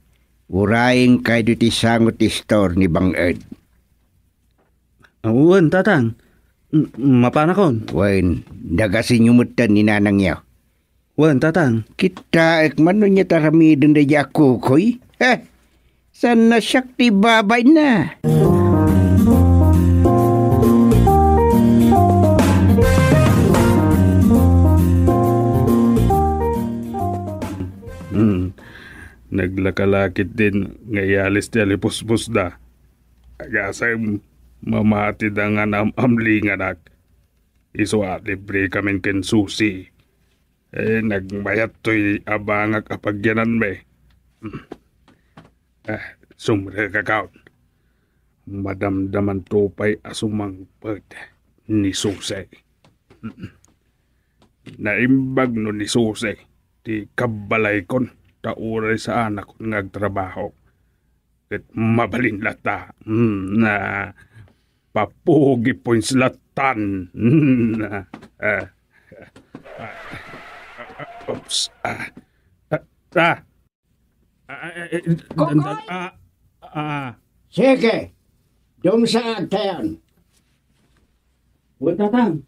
Urayen kaydo ti sango ti istor ni Bang-ed. Wen, Tatang. M-, mapanakon. Wen, dagasenyo metten ni nanangyo. Wen, Tatang. Kittaek man no ania ti aramiden daydiay a Kokoy. Heh! Saan na siak ti babayna? Hmm. Naglakalakit din nga iyalis ti alipuspos da. Agasem, mamati da nga naam-amlinganak. Isu a libre kamin ken Susi. Eh, nagmayat toy abangak a pagyananmi. Ah, sumrekakon. Madamdaman to pay a sumangpet ni Susi. Naimbag no ni Susi ti kabbalaykon ta uray saanakon nga agtrabaho. Ket mabalin latta. Hmm, na, papugi points lattan. Hmm, na, ah, ah, ah, oops. Ah, ah, ah. Ah, eh, eh, Kokoy! Ah, ah. Sige. Dumsaag tayon. Wen, Tatang.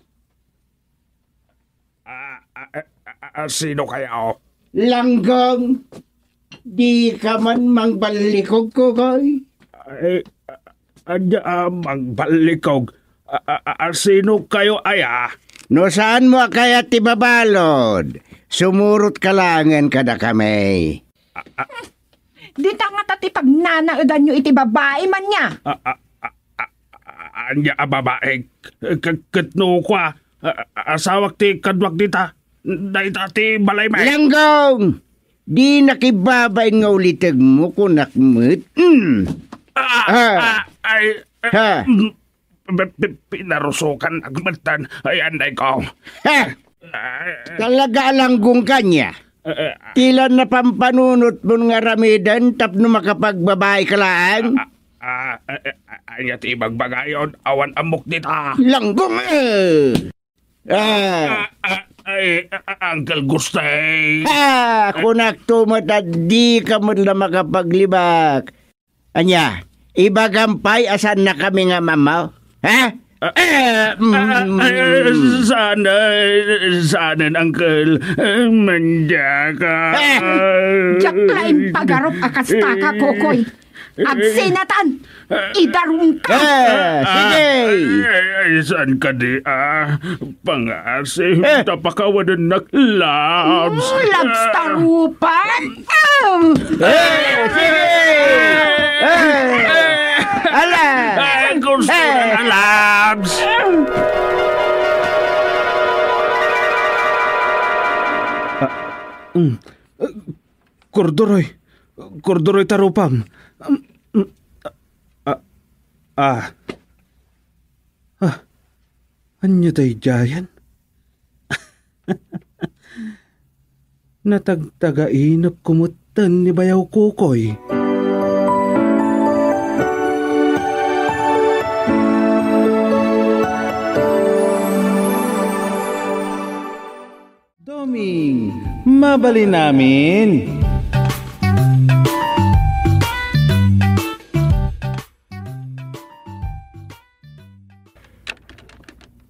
Ah, ah, ah, ah, ah, sino kayo? Langgong, di ka man mangballikog, Kokoy? Ay, ah, ania a mangballikog? Ah, ah, ah, sino kayo aya? No saanmo a kayat ti mabalud, sumurot ka laengen kadakami. Ah, ah. Dita ngata ti pagnanaedanyo iti babai man nia. Ah, ah, ah, ah, ah, ania a babai? K-, ket no kua, ah, ah, asawak ti kaduak dita. Dayta ti balaymi. Langgong! Di nakibabain nga ulitegmo, kunak met. Mm. Ah, ah, ah, ay, ah, Ha? mm, Pi-, pi-, pinarusokan agmetan, ay, anday ko. Ha? Ah, Talaga a langgong ka nia? Eh, eh, Tila napanpanunot mo nga aramiden tapno makapagbabai ka laeng? Ah, ah, eh, eh, ah, ania ti ibagbagayon? Awan ammok dita. Langgong, eh! Ah. Ah, ah, ay, ah, ah, Uncle Guste. Ha! Kunak to met a di ka met la makapaglibak. Ania, ibagam pay a saannakami nga mammaw? Ha? Ah, Eh, mm, ah, ah, mm. Saan, eh, saanen, Uncle? Eh, mandiaka. Eh, diak laeng pagarup a kasta ka, Kokoy. Agsinatan! Idarumka! Eh, sige. Ay, ay, ay, saan kadi, ah? Pangaasim, Eh. ta pakawanennak, Labs. Oh, Labs, tarupan! Ah! Eh, sige. Eh. Ala. Eh, gusto Eh. na, Labs. Ah, mm. Kordoroy! Kordoroy, tarupam! Ah, ah, ah. Ah, ania daydiayen? Natagtagainepko metten ni Bayaw Kokoy. Doming, mabalin amin.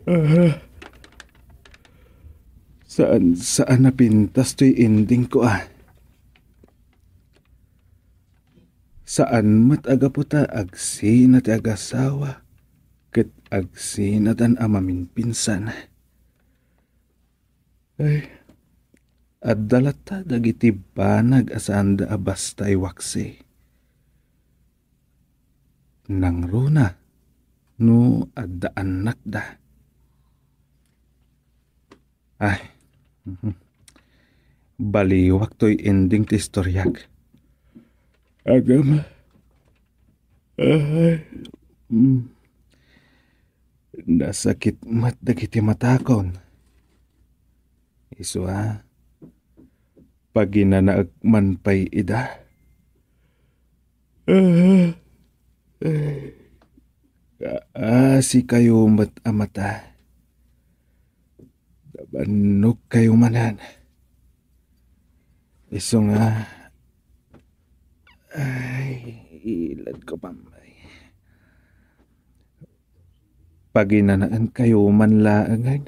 Ah, saan, saan a pintas toy ending ko, ah. Saan met a gapu ta agsina ti agasawa ket agsinatan a maminpinsan. Ay, adda latta dagiti banag a saanda a basta iwaksi. Nangruna no adda annakda. Ay, mhm. Baliwak toy ending ti istoriak. Agama. Ay, mm. Nasakit met dagiti matakon. Isu a, paginanaek man pay ida. Ah, ah, kaasikayo met a mata. Nabannogkayo manen. Isu nga, ay, iladko pay. Paginanaenkayo man laengen.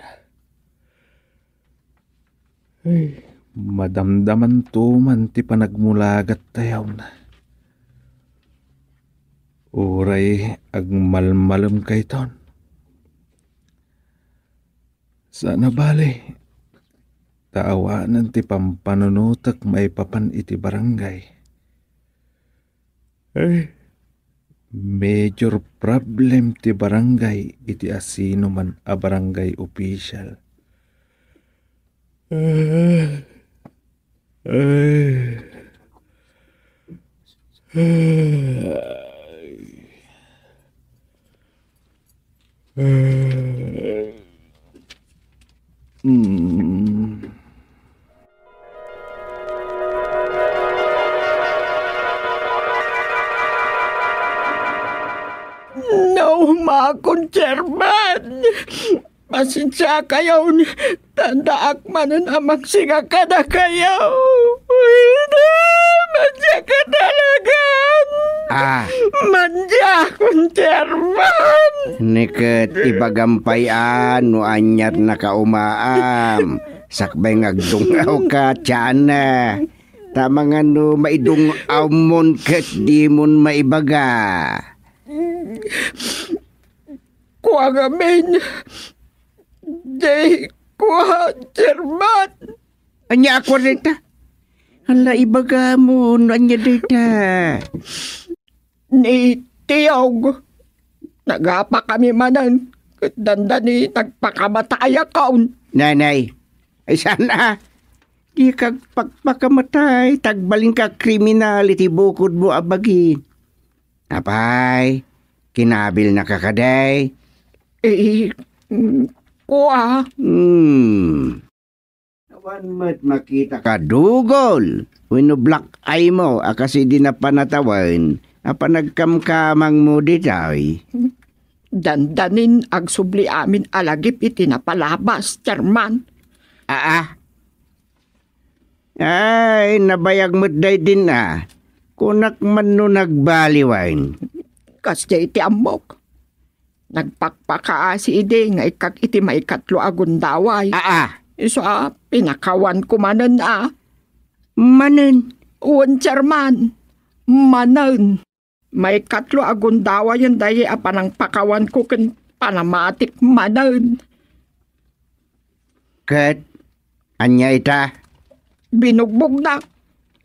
Ay, madamdamanto man ti panagmulagattayon. Uray agmalmalemkayton. Saan a bale, ta awanen ti pampanunotek maipapan iti barangay. Eh, major problem ti barangay iti asinoman a barangay official. Eh, eh, eh. Mm. No, makon, Chairman. Pasensiakayon, ta addaak manen a mangsinga kadakayo. Uy, na, madiak talagan. Ah. Madiakon, Chairman. Ni ket ibagam pay a no aniat nakaumaam. Sakbay nga agdung-awka, Chana. Ta amangan no maidung-awmon ket dimon maibaga. Kua ngamin. Di kua, Chairman. Ania a kua dayta? Hala, ibagam no ania dayta. Ni Tiyog, nagapakami manen, ket dandani nagpakamatayakon. Nanay, ay saan a? Dika agpakpakamatay, ta agbalinka a kriminal iti bukodmo a bagi. Apay, kinabilnaka kadi? Eh, mm, kua. Hmm. Awan met makitaka dugol wenno black eye mo a kas idi napan a tawen a panagkamkamangmo ditoy. Dandanin agsubli amin a lagip iti napalabas, Chairman. Aa. Ay, nabayag met daydin a. Kunak man no nagbaliwen. Kasdiay ti ammok. Nagpakpakaasi idi nga ikkak iti maikatlo a gundaway. Aa. Isu a, pinakawanko manen a. Manen? Wen, Chairman. Manen. Maikatlo a gundawayen daydi a panangpakawanko ken panamatik manen. Ket ania ita? Binugbogda.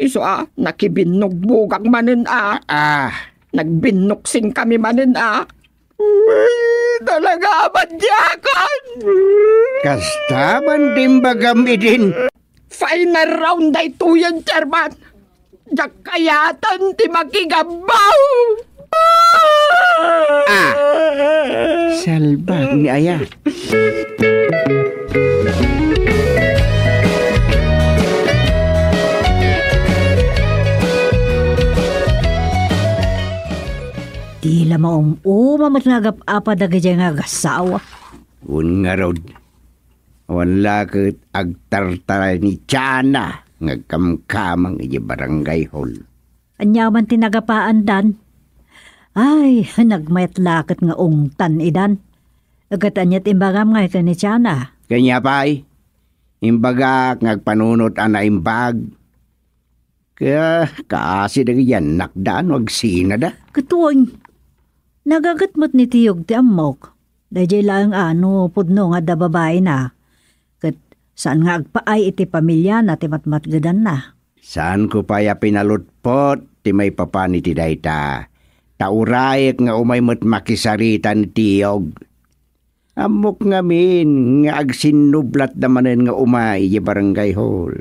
Isu a, nakibinnugbogak manen a. Ah. Nagbinnuksin kami manen a. Uy, talaga a madiakon! Kasta man ti imbagam idin. Final round daytoyen, Chairman. Diak kayaten ti makigabbaw. Ah! Salbag ni aya. Di la maum-uma met nga agap-apa dagidiay nga agassawa. Wen ngarud, awan la ket agtartaray ni Chana nga agkamkamang idiay barangay hall. Ania man ti nagapaandan? Ay, nagmayat la ket nga ungtan idan. Ket ania ti imbagam ngay ken ni Chana? Kania pay, imbagak nga agpanunot a naimbag. Kaya kaasi dagiti annakda no agsinada. Ket wen, nagaget met ni Tiyog ti ammok. Daydiay laeng a no pudno nga adda babaina. Ket saan nga agpaay iti pamiliana ti matmatgedanna. Saanko pay a pinalutpot ti maipapan iti dayta, ta urayek nga umay met makisarita ni Tiyog. Ammok ngamin nga agsinnublatda manen nga umay idiay barangay hall.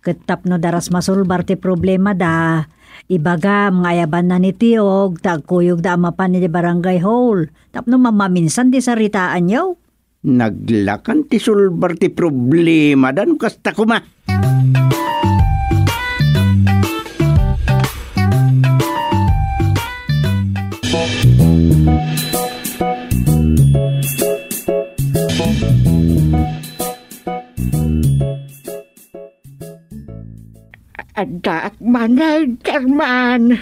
Ket tapno daras masolbar ti problemada, ibagam nga ayabanna ni Tiyog ta agkuyogda a mapan idiay barangay hall tapno mamaminsan ti saritaanyo. Naglakan ti solbar ti problemada no kasta koma. Addaak manen, Chairman.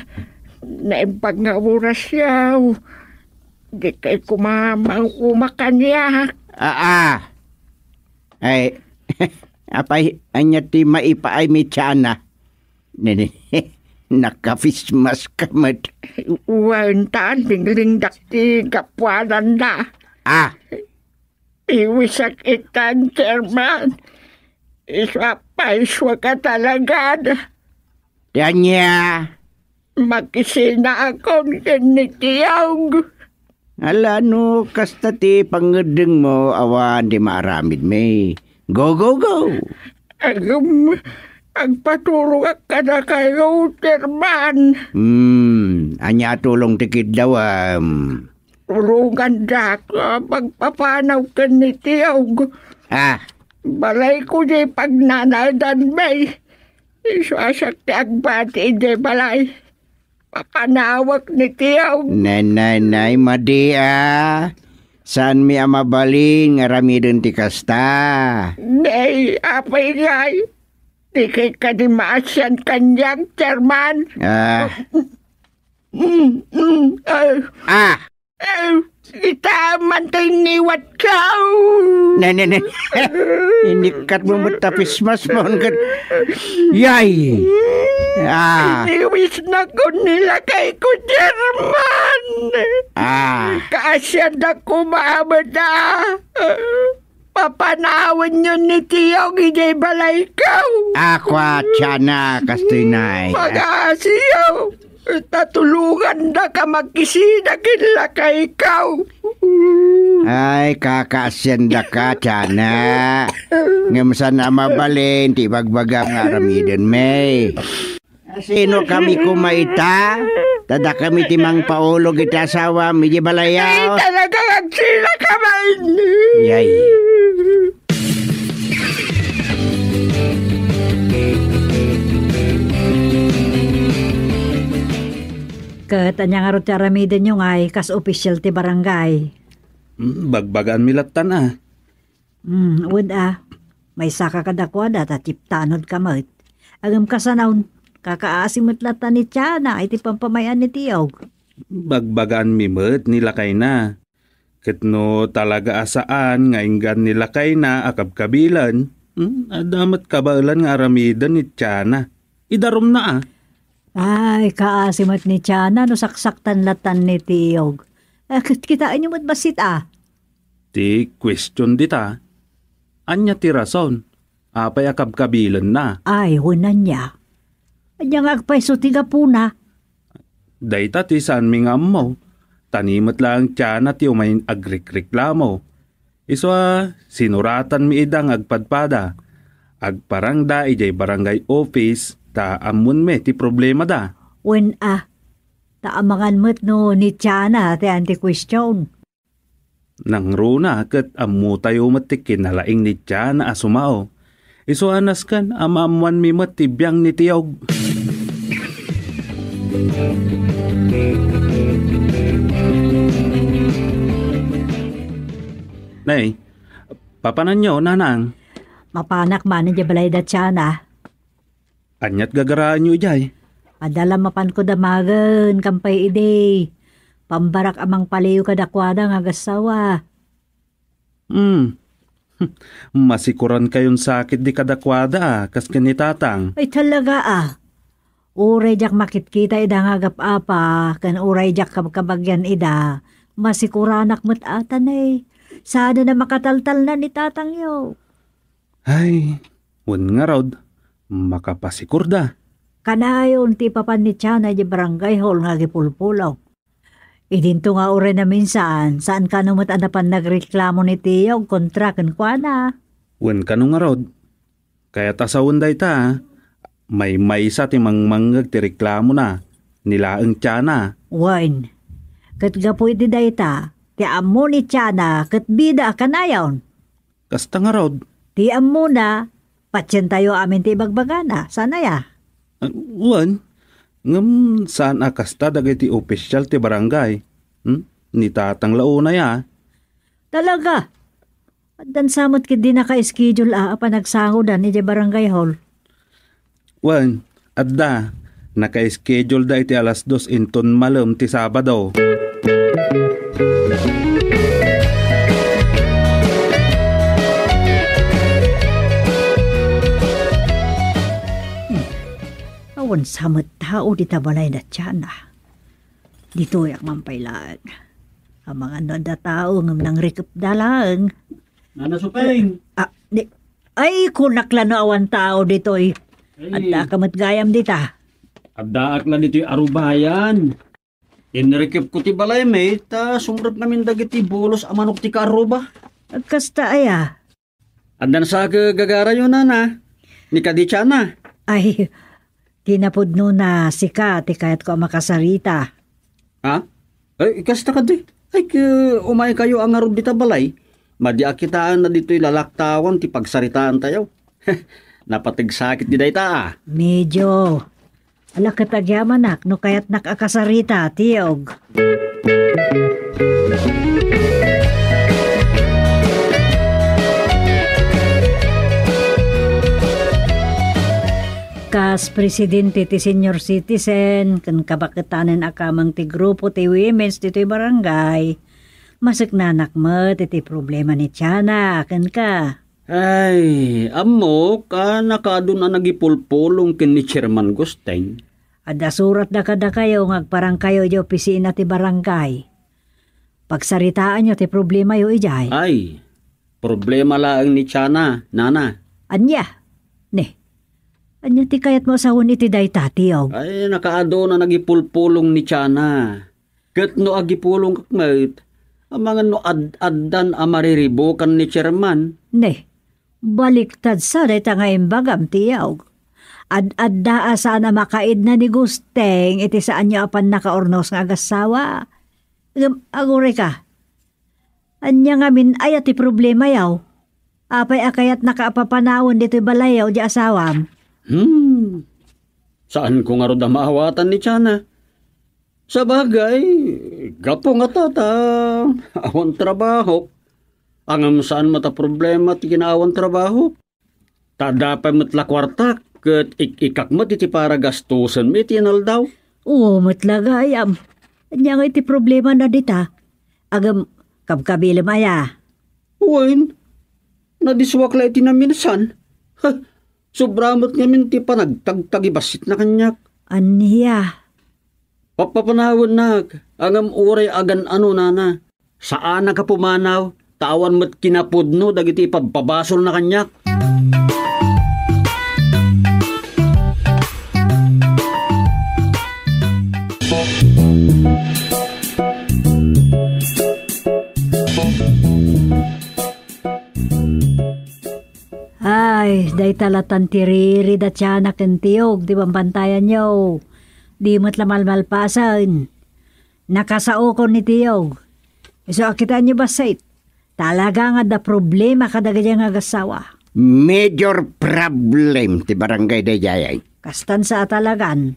Naimbag nga orasyo. Dikay koma mang-uma kaniak. Aa. Ay, apay, ania ti maipaay mi, Chana? Nini, Naka-face mask ka met. Wen, ta linglingdak ti gapuananna. Ah. Iwisak itan, Chairman. Isu a paisuak a talagan. Ti ania? Makisina akon ken ni Tiyog. Ala, no kasta ti pangngeddengmo, awan ti maaramidmi. Go, go, go! Agem, agpaturogak kadakayo, Chairman. Hmm, ania a tulong ti kiddawem? Tulongandak a magpapanaw ken ni Tiyog. Ah. Balayko diay pagnanaedanmi. Isu a siak ti agbati idiay balay. Papanawek ni Tiyog. Nay, nay, nay, madi a. Saanmi a mabalin nga aramiden ti kasta. Nay, apay ngay. Di kay kadi maasian kaniak, Chairman. Ah. Mm, mm, ah. Ah. Eh, ita man tay niwat ka. Ne, ne, ne. Inikkat mo met ta face mask mo, ket, yay! Ah. Iniwis na ko ni lakay ko, Chairman. Ah. Kaasian da ko maabet, ah. Papanawenyo ni Tiyog idiay balayko. Ako a, Tiana, kastoy nay. Pagaasiyo. Ta tulongandaka makisina ken lakayko. Ay, kakaasiandaka, Tiana. Ngem saan a mabalin ti ibagbagam nga aramidenmi. Sino kami koma ita? Ta dakami ti mangpaulog iti asawam idiay balayaw. Ay, talaga, agsina ka man. Yay. Ket ania ngarud ti aramidenyo ngay kas opisyal ti barangay? Mm, bagbagaanmi lattan a. Hmm, wen a. Maysaka kadakuada ta chiptanodka met. Ngem kasano, kakaasi met latta ni Tiana iti pampamay-an ni Tiyog. Bagbagaanmi met ni lakayna. Ket no talaga a saan nga inggan ni lakayna a kabkabilen, hmm, adda met kabaelan nga aramiden ni Tiana. Idarumna a. Ay, kaasi met ni Tiana no saksaktan latta ni Tiyog. Eh, ket kitaenyo met bassit a. Ti question dita, ania ti rason? Apay a kabkabilenna? Ay, wen ania. Ania nga agpayso ti gapuna? Dayta ti saanmi nga ammo. Ta ni met laeng Tiana ti umay agrikreklamo. Isu a, sinuratanmi ida nga agpadpada. Agparangda idiay barangay office ta ammonmi ti problemada. Wen a, ta amangan met no ni Tiana ti anti question. Nangruna ket ammotayo met ti kinalaing ni Tiana a sumao. Isu a nasken a maammoanmi met ti biang ni Tiyog. Nay, papananyo, nanang? Mapanak man idiay balay da Tiana. Aniat gagaraanyo idiay? Adda la mapanko damagen, kampay idi. Pambarak a mangpaliw kadakuada nga agassawa. Hmm. Masikurankayon sakit di kadakuada a, kas ken ni Tatang. Ay, talaga a. Uray diak makitkita ida nga agap-apa, ken uray diak kabkabagian ida, masikuranak met a tanay. Saan a makataltalna ni Tatangyo. Ay, wen ngarud, makapasikurda. Kanayon ti ipapan ni Tiana idiay barangay hall nga agipulpulong. Idinto nga uray naminsan, saan kano met a napan nagreklamo ni Tiyog kontra kenkuana. Wen kano ngarud, kayat a sawen dayta, maymaysa ti mangmangngeg ti reklamona, ni laeng Tiana. Wen, ket gapu iti dayta, ti ammo ni Tiana ket bida a kanayon. Kasta ngarud. Ti ammona, patientayo amin ti ibagbagana. Saan aya? Ah, wen, ngem saan a kasta dagiti opisyal ti barangay. Hmm? Ni Tatang la unay a. Talaga? Addan sa met ketdi naka-schedule a, a panagsangodan idiay barangay hall. Wen, adda. Naka-schedule da iti alas dos inton malem ti Sabado. Unsa met tao dita balay da Tiana? Ditoyak man pay laeng. Amangan no adda tao ngem nangrikepda laeng. Nana Supeng. Ah, di, ay, kunak la no awan tao ditoy. Ay. Adda ka met gayam dita. Addaak la ditoy arubayan. Inrikepko ti balaymi, ta sumrep ngamin dagiti bulos a manok ti kaarruba. Agkasta aya? Addan sa ket gagarayo, nana. Ni kadi Tiana. Ay, kinapudno na sika ti kayatko a makasarita. Ha? Ay, kasta kadi. Ay, ke, umay kayo a ngarud dita balay. Madi a kitaenna ditoy lalaktawan ti pagsaritaan tayo. Napateg sakit di dayta, a. Medyo. Ala ket agyamanak no kayatnak a kasarita, Tiyog. Kas presidente ti senior citizen ken kabaketanen a kameng ti grupo ti women's ditoy barangay, maseknanak met iti problema ni Tiana kenka. Ay, ammok a nakaadun a nagipulpulong ken ni Chairman Gusteng. Adda suratda kadakayo nga agparangkayo idiay opisina ti barangay. Pagsaritaanyo ti problemayo idiay. Ay, problema laeng ni Tiana, nana. Ania? Ne, ania ti kayatmo a sawen iti dayta, Tiyog? Ay, nakaadun a nagipulpulong ni Tiana. Ket no agipulongak met, amangan no ad-addan a mariribukan ni Chairman. Ne, baliktad sa dayta nga imbagam, Tiyog. Ad-adda a saan a makaidna ni Gusteng iti saanyo a pannakaurnos nga agassawa. Ngem agurayka, ania ngamin aya ti problemayo? Apay a kayatnaka a papanawen ditoy balayyo diay asawam? Hmm. Saanko ngarud a maawatan ni Tiana. Sabagay, gapu ngata ta awan trabahok. Ngem saan met a problema ti kinaawan trabahok. Ta adda pay met la kuartak ket ik-ikkak met iti para gastusenmi iti inaldaw. Oo met la gayam. Ania ngay ti problemana dita? Ngem, kabkabilem aya? Wen, nadissuak la iti naminsan. Ha, sobra met ngamin ti panagtagtagi bassitna kaniak. Ania? Papapanawennak, ngem uray agan-ano, nana. Saanak a pumanaw, ta awan met kinapudno dagiti ipabpabasolna kaniak. Ay, dayta latan ti riri da Tiana ken Tiyog ti bambantayanyo. Di met la malmalpasen. Nakasaokon ni Tiyog. Isu a kitaenyo bassit, talaga nga adda problema kadagiti nga agassawa. Major problem ti barangay daydiay. Kastan sa a talagan.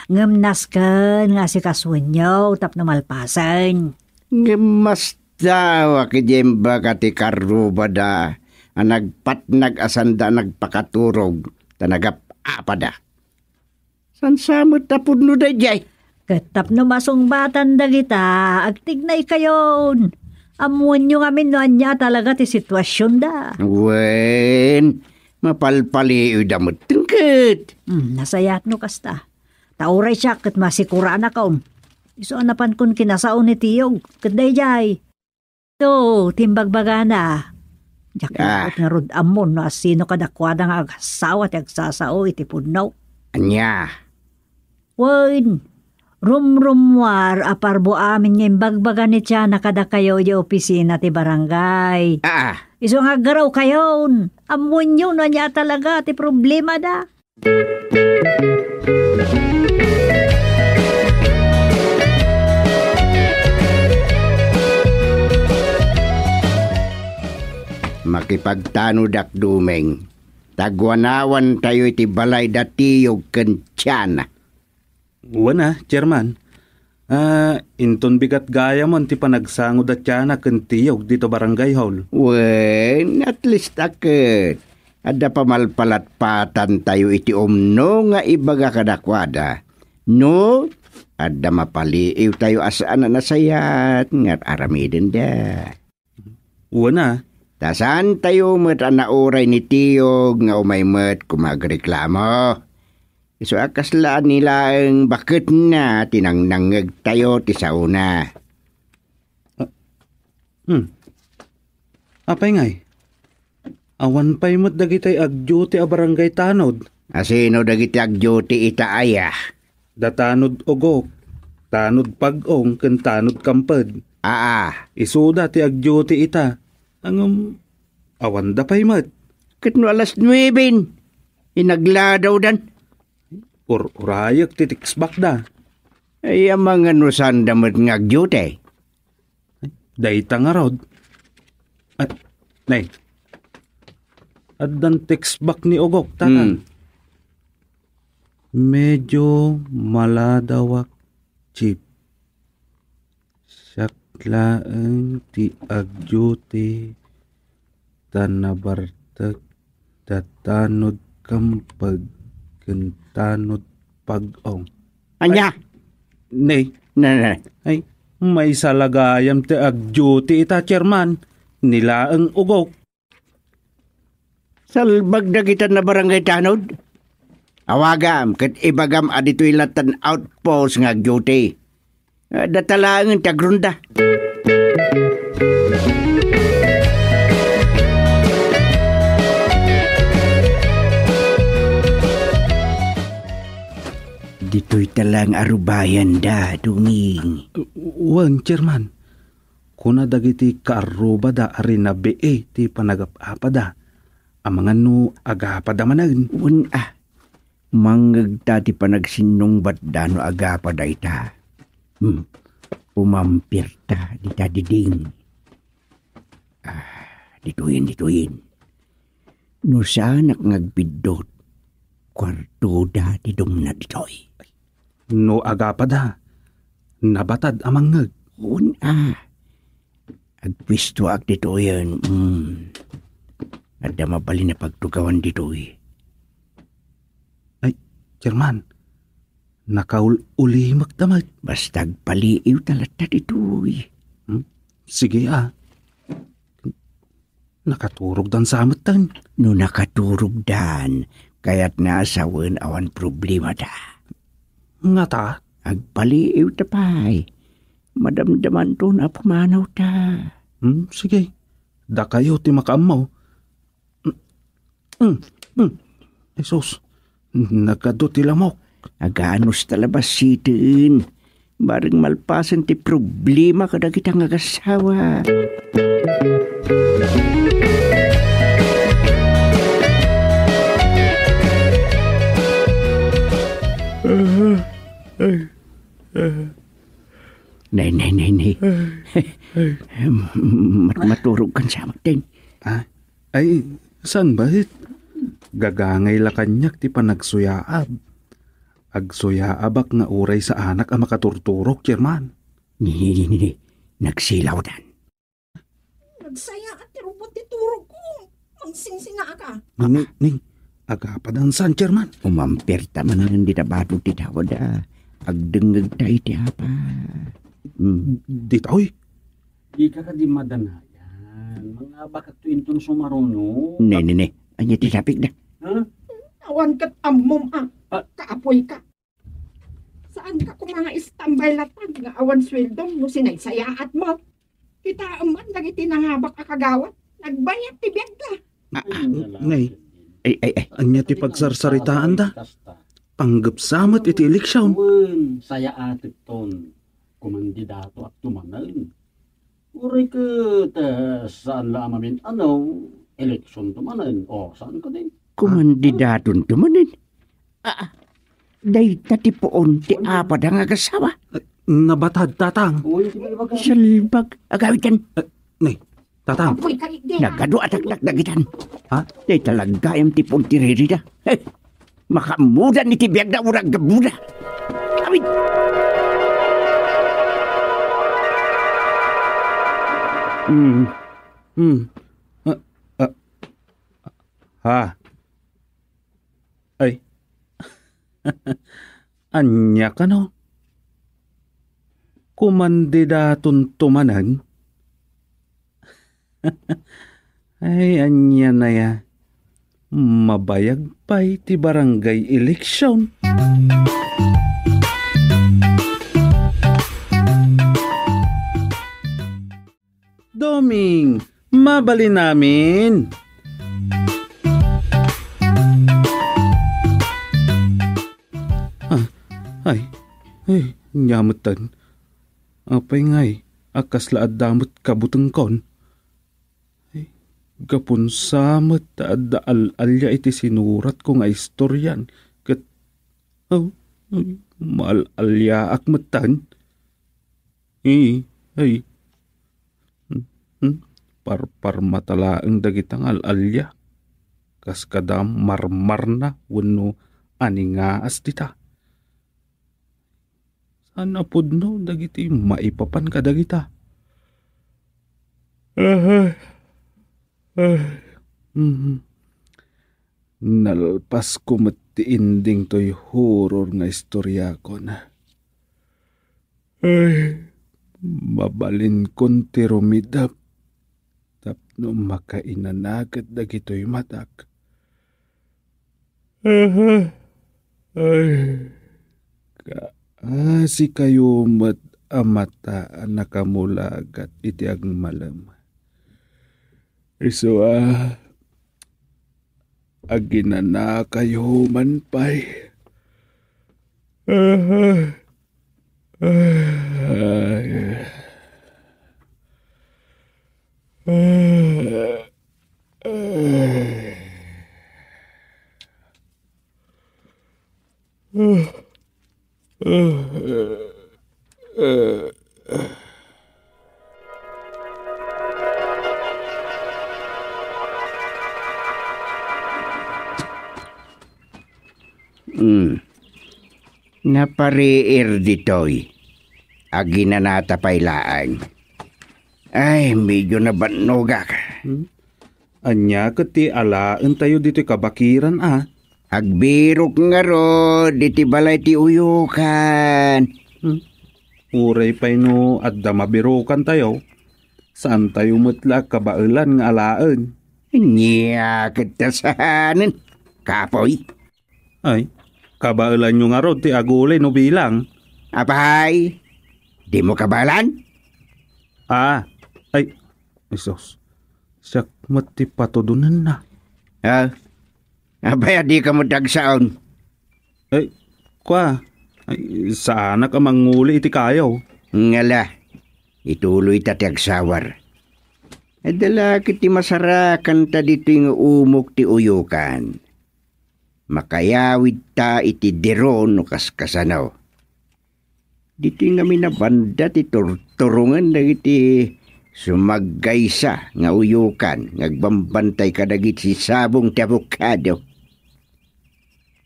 Ngem nasken nga asikasuenyo tapno malpasen. Ngem mastawak idiay imbaga ti karrubada a nagpatnag a sanda a nagpakaturog ta nagap-apada. Saan sa met a pudno daydiay? Ket tapno masungbatan dagita, agtignaykayon. Ammoenyo ngamin no ania talaga ti situasionda. Wen, mapalpaliiwda metten ket. Hmm, nasayaat no kasta. Ta uray siak ket masikuranakon. Isu a napankon kinasao ni Tiyog, ket daydiay. To, ti imbagbagana. Diak Ah. laeng ngarud ammon no asino kadakuada nga agassawa ti agsasao iti pudno. Ania? Wen, rumrummuar a parbo amin nga imbagbaga ni Tiana kadakayo iti opisina ti barangay. Ah. Isu nga aggarawkayon. Ammoenyo no ania talaga ti problemada. Makipagtanodak, Dumeng. Taguanawantayo iti balay da Tiyog ken Tiana. Wen a, Chairman. Ah, inton bigat gayam ti panagsango da Tiana ken Tiyog dito barangay hall. Wen, at least a ket adda pamalpalatpatantayo iti umno nga ibaga kadakuada. No, adda mapaliiwtayo a saan a nasayaat nga aramidenda. Wen a. Ta saantayo met a nauray ni Tiyog nga umay met koma agreklamo. Isu a kasla ni laeng baketna ti nangnangngegtayo ti saona. Ah, hmm. Apay ngay? Awan pay met dagitay agduty a barangay tanod. Asino dagiti agduty ita aya? Da Tanod Ugok, Tanod Pag-ong, ken Tanod Kamped. Aa. Isuda ti agduty ita. Ngem, awanda pay met. Ket no alas nueben, inagladawdan. Ur-urayek ti text back da. Ay, amangan no saanda met nga agduty. Dayta ngarud. Ah, nay. Addan text back ni Ugok, Tatang. Hmm. Medyo maladawak, Chief. Siak laeng ti agduty ta nabartek da Tanod Kamped ken Tanod Pag-ong. Ania? Ay, ne. Ne, ne. Ay, maysa la gayam ti agduty ita, Chairman. Ni laeng Ugok. Salbag dagita a barangay tanod. Awagam ket ibagam a ditoy latta ti outpost nga agduty. Adda laengen ti agronda. Ditoy ta laeng arubayanda, Doming. Wen, Chairman. Kuna dagiti kaarrubada a rinabii ti panagap-apada. Amangan no agapada manen. Wen a, mangngegta ti panagsinnungbatda no agapada ita. Hmm. Umampirta dita diding. Ah, ditoyen, ditoyen. No saanak nga agbiddut, kuartoda ti dumna ditoy. No agapada, nabatad a mangngeg. Wen a. Agpuestoak ditoyen. Mm. Adda mabalin a pagtugawan ditoy. Ay, Chairman, nakaul-ulimekta met. Basta agpaliiwta latta ditoy. Hmm? Sige, a. Nakaturogdan sa metten. No nakaturogdan, kayatna a sawen awan problemada. Ngata? Agpaliiwta pay. Madamdamanto no pumanawta. Hmm, sige. Dakayo ti makaammo. Hmm, hmm, hmm. Jesus, nagadu ti lamok. Aganos ta la basiten. Bareng malpasen ti problema kadagita nga agassawa. Nay, nay, nay, nay. Mat-, maturog kan sa maten. Ah, ay, saan ba it? Gagangay la kaniak ti panagsuyaab. Agsuyaabak nga uray saanak a makaturturok, Chairman. Ni, ni, ni, ni, ni. Nagsilawdan. Nagsayaat ti rubot ti turogko. Mangsingsingaaka. Ni, ni, ni. Agapadan san, Chairman? Umampirta manen dita bato ti dawada. Agdengngegta iti apa. Hmm. Ditoy? Dika kadi madanayan. Mangabakakto inton sumaruno. Ne, ne, ne. Ania ti sapikda? Ha? Awan ket ammom a. Ah. Kaapoyka. Saanka koma nga istambay latta nga awan sueldom no sinaysayaatmo. Kitaem man dagiti nangabak a kagawad. Nagbayat ti biagda. Ah, ah, nay. Ay, ay, ay. Ania ti pagsarsaritaanda? Panggepsa met iti eleksion. Wen, sayaatekton. Kumandidatoak to manen. Uray ket, eh, saan la a mamin-anaw, eleksionto manen. O, saan kadi? Kumandidatonto manen? Ah, ah, dayta ti puon ti apada nga agassawa. Eh, nabatad, Tatang. Uy, di ba ibaga? Salbag, agawid kan. Eh, nay, Tatang. Apoy ka, di. Nagadu a taktak dagitan. Ha? Dayta la gayam ti puon ti ririda. Eh, makaammodan iti biagda, uray aggabuda. Awid. Hmm. Hmm. Ah, ah. Ha? Ay. Ania kano? Kumandidatonto manen? Ay, ania na ya? Mabayag pay ti barangay election. Doming, mabalin amin. Ah, ay, ay, ania metten. Apay ngay a kasla adda met kabutengkon? Ay, gapu sa met ta adda al-alia iti sinuratko nga istorian, ket, oh, ay, maal-aliaak metten. Ay, ay. Hmm, hmm. Parparmata laeng dagita nga al-alia. Kas kada marmarna wenno aningaas dita. Saan a pudno dagiti maipapan kadagita. Aha. Ah. Mhm. Nalpasko met ti ending toy horror nga istoriakon. Ay, mabalinkon ti rumidep tapno makainanaket dagitoy matak. Aha. Ay, kaasikayo met a mata a nakamulagat iti agmalem. Isu a, aginanakayo man pay. Aha. Ay. Hmm. Napariir ditoy. Aginanata pay laeng. Ay, medyo nabannogak. Hmm? Ania ket ti alaentayo ditoy kabakiran a? Agbirok ngarud iti balay ti uyokan. Hmm? Uray pay no adda mabirokantayo, saantayo met la a kabaelan nga alaen. Ania ket ta saanen, kapoy? Ay, kabaelanyo ngarud ti aguli no bilang. Apay, dimo kabaelan? Ah, ay, Jesus. Siak met ti patudonenna. Ah, apay a dika met agsaon? Ay, kua, ay, saanak a manguli iti kayo. Ngala, ituloyta ti agsawar. Adda la ket ti masarakanta ditoy nga umok ti uyokan. Makayawidta iti diro no kaskasano. Ditoy ngamin a banda ti turturongen dagiti sumaggaysa nga uyokan nga agbambantay kadagiti sabong ti abokado.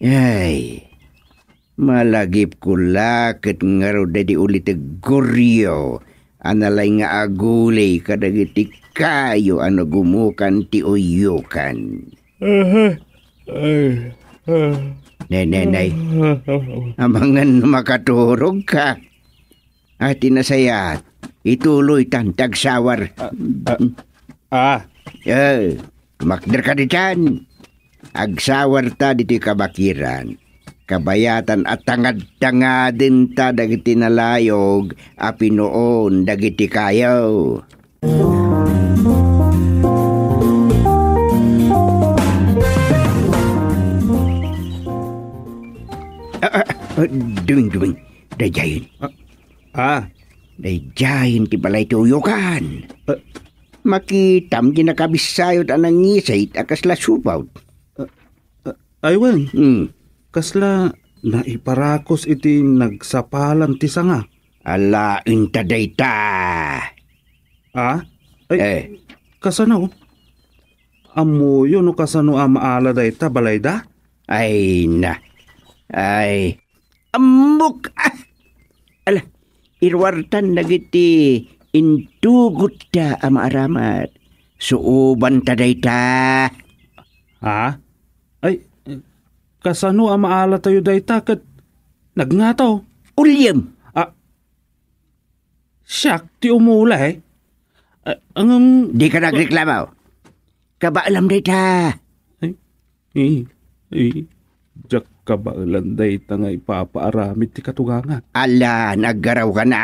Ay, malagipko la ket ngarud daydi ulitegguryo a nalaing nga aguli kadagiti kayo a nagumukan ti uyokan. Aha. Ay, ah. Nay, nay, nay. Ah, ah, ah. Amangan makaturogka. Ah, ti nasayaat, ituloytan ti agsawar. Ah, ah, ah. Eh, makderka ditan. Agsawarta ditoy kabakiran. Kabayatan a tangad-tangadenta dagiti nalayog a pinuon dagiti kayo. Ah, ah, ah, duming, duming. Daydiayen. Ah, ah. Daydiayen ti balay ti uyokan. Ah. Makitam ti nakabissayot a nangisit a kasla supot. Ah, ah, ay, wen. Hmm. Kasla naiparakos iti nagsapalan ti sanga. Alaenta dayta. Ah? Ay, eh. Kasano? Ammoyo no kasano a maala dayta balayda? Ay, na. Ay, ammok! Ah! Ala, iruartan dagiti intugotta a maaramat. Suobanta dayta. Ha? Ay, kasano a maalatayo dayta ket nagngataw? Uliam! Ah, siak ti umulay. Ah, ngem dika nagreklamo. Kabaelam dayta. Ay, Eh, eh, diak kabaelan dayta nga ipapaaramid ti katugangak. Ala, naggarawkana.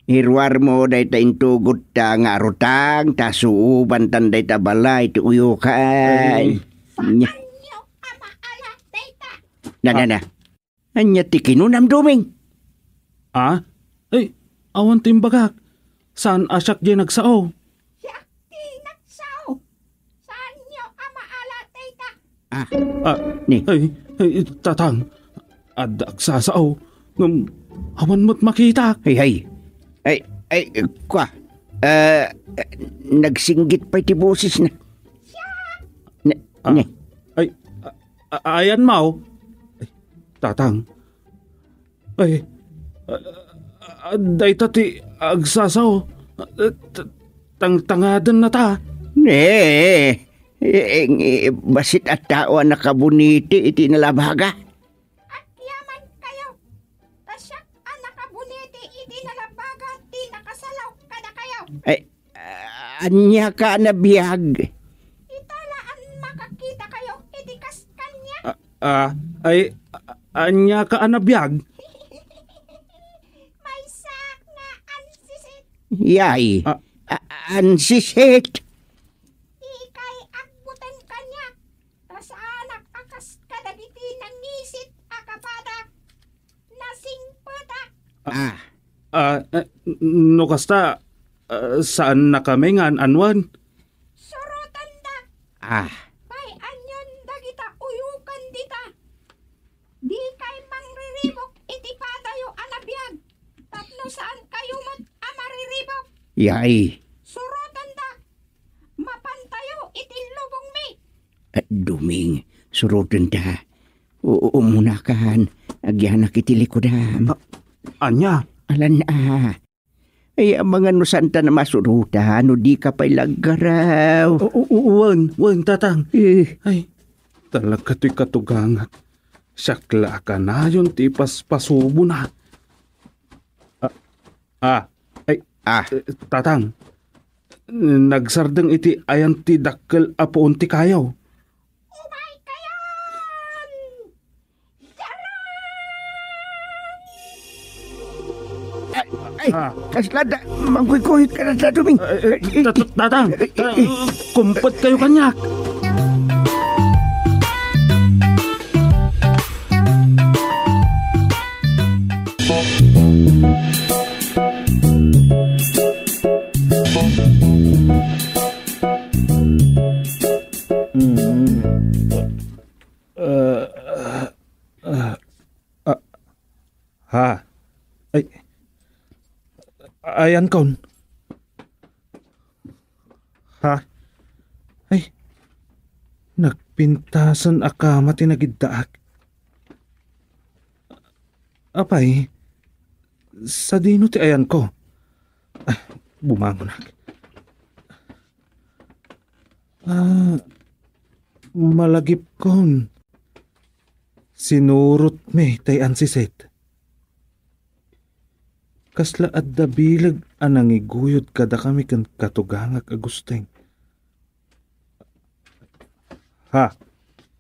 Iruarmo dayta intugodta nga arutang, ta suubantan dayta balay ti uyokan. Ay. Nya. Saanyo a maala dayta? Na, na, Ah. na. Ania ti kinunam, Doming? Ah? Ay, awan ti imbagak. Saan a siak diay nagsao? Siak ti nagsao. Saanyo a maala dayta? Ah. Ah, Ni. Ay, ay, tatang. Adda agsasao. Ngem awan met makitak. Ay, ay. Ay, ay, kua. Ah, nagsinggit pay ti bosesna. Siak. Ne, Ah. ne. Ay, a-, a-, ayan, Maw? Ay, tatang. Ay, a-, a-, dayta ti agsasao. A, t-, tangtangadenna ta. Ne, e, e, bassit a tao a nakabuniti iti nalabaga. Agyamankayo, ta siak a nakabuniti iti nalabaga ti nakasalaw kadakayo. Ay, Ah, ania ka a nabiag? Ita la a makakitakayo iti kas kaniak. Ah, ah, ay, ah, ania ka a nabiag? Maysaak nga ansisit. Yay. Ah. A-, ansisit. Ikay agbuteng kaniak. Ta saanak a kas kadagiti nangisit a kapadak. Nasingpetak. Ah. Ah, eh, n-, no kasta, ah, saannakami nga an-anuen. Surotenda. Ah. Bay-anyon dagita uyokan dita. Dikay mangriribuk iti padayo a nabiag. Tapno saankayo met a mariribuk. Yay. Surotenda. Mapantayo iti lubongmi. Eh, Doming, surotenta. U-, u-, umunakan. Agyanak iti likudam. A-, ania? Alan, ah. Ay, amangan no saanta a masurotan, no dika pay laggaraw. O, o, o, wen, wen, tatang. Eh. Ay, talaga toy katugangak. Siak la a kanayon ti ipaspasubona. Ah, ah, ay, Ah. eh, tatang. Nagsardeng iti ayan ti dakkel a puon ti kayo. Umaykayon! Ay, ay, Ah. Kasla da, mangkuykuyod ka na da, Doming. Eh, eh, Ay, ta-, ta-, tatang, ay, ta-, ay, kumpetkayo kaniak. Mm. Ah, ah, ah, ha? Ay, ayan kon. Ha? Ay, nagpintasen a kama ti nagiddaak. Apay, sadino ti ayanko? Ah, bumangonak. Ah, malagipkon. Sinurotmi tay ansisit. Kasla adda bileg a nangiguyod kadakami ken katugangak a Gusteng. Ha?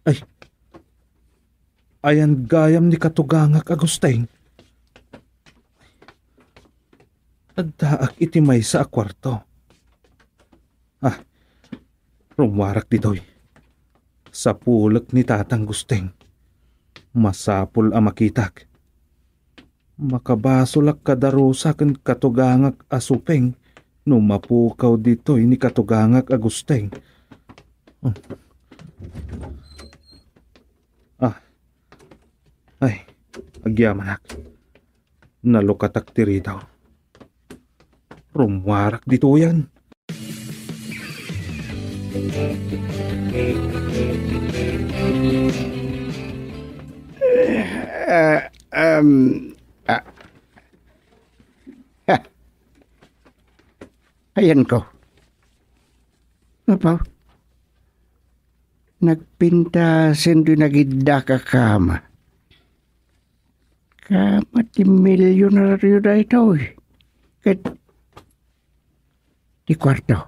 Ay. Ayan gayam ni katugangak a Gusteng. Addaak iti maysa a kuarto. Ah, rummuarak ditoy. Sapulek ni Tatang Gusteng. Masapul a makitak. Makabasolak kadarusa ken katugangak a Supeng no mapukaw ditoy ni katugangak a Gusteng. Ah. Ay, agyamanak. Nalukatak ti ridaw. Rummuarak ditoyan. Ah, um, ah. Ha. Ayanko. Apo. Nagpintasen ti nagiddaak a kama. Kama ti milyonario daytoy. Ket ti kuarto.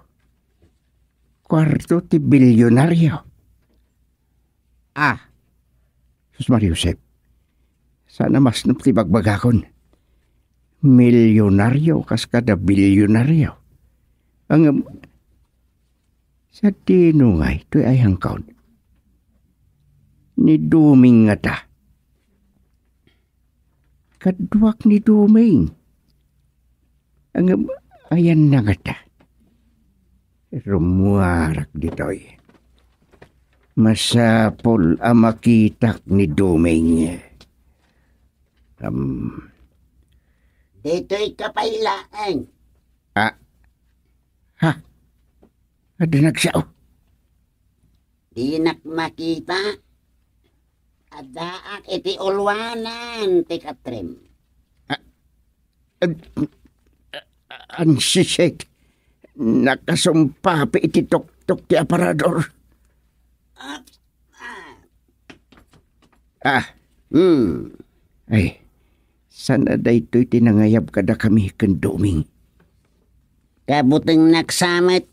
Kuarto ti bilyonario. Ah, sus, Maria Josep, saan a masnop ti bagbagakon. Milionario kas kada bilionario. Ngem, sadino ngay toy ayankaon? Ni Doming ngata. Kaduak ni Doming. Ngem, ayanna ngata? Rummuarak ditoy. Masapul a makitak ni Doming. Am. Ditoy ka pay laeng. Ah. Ha? Adda nagsao? Dinak makita. Addaak iti ulwanan ti katrem. Ah, ah, ah, ansisek, nakasumpapi iti tuktok ti aparador. Ah, ah. Ah. Hmm. Ay, saan a daytoy ti nangayab kadakami ken Doming? Kabutengnak sa met.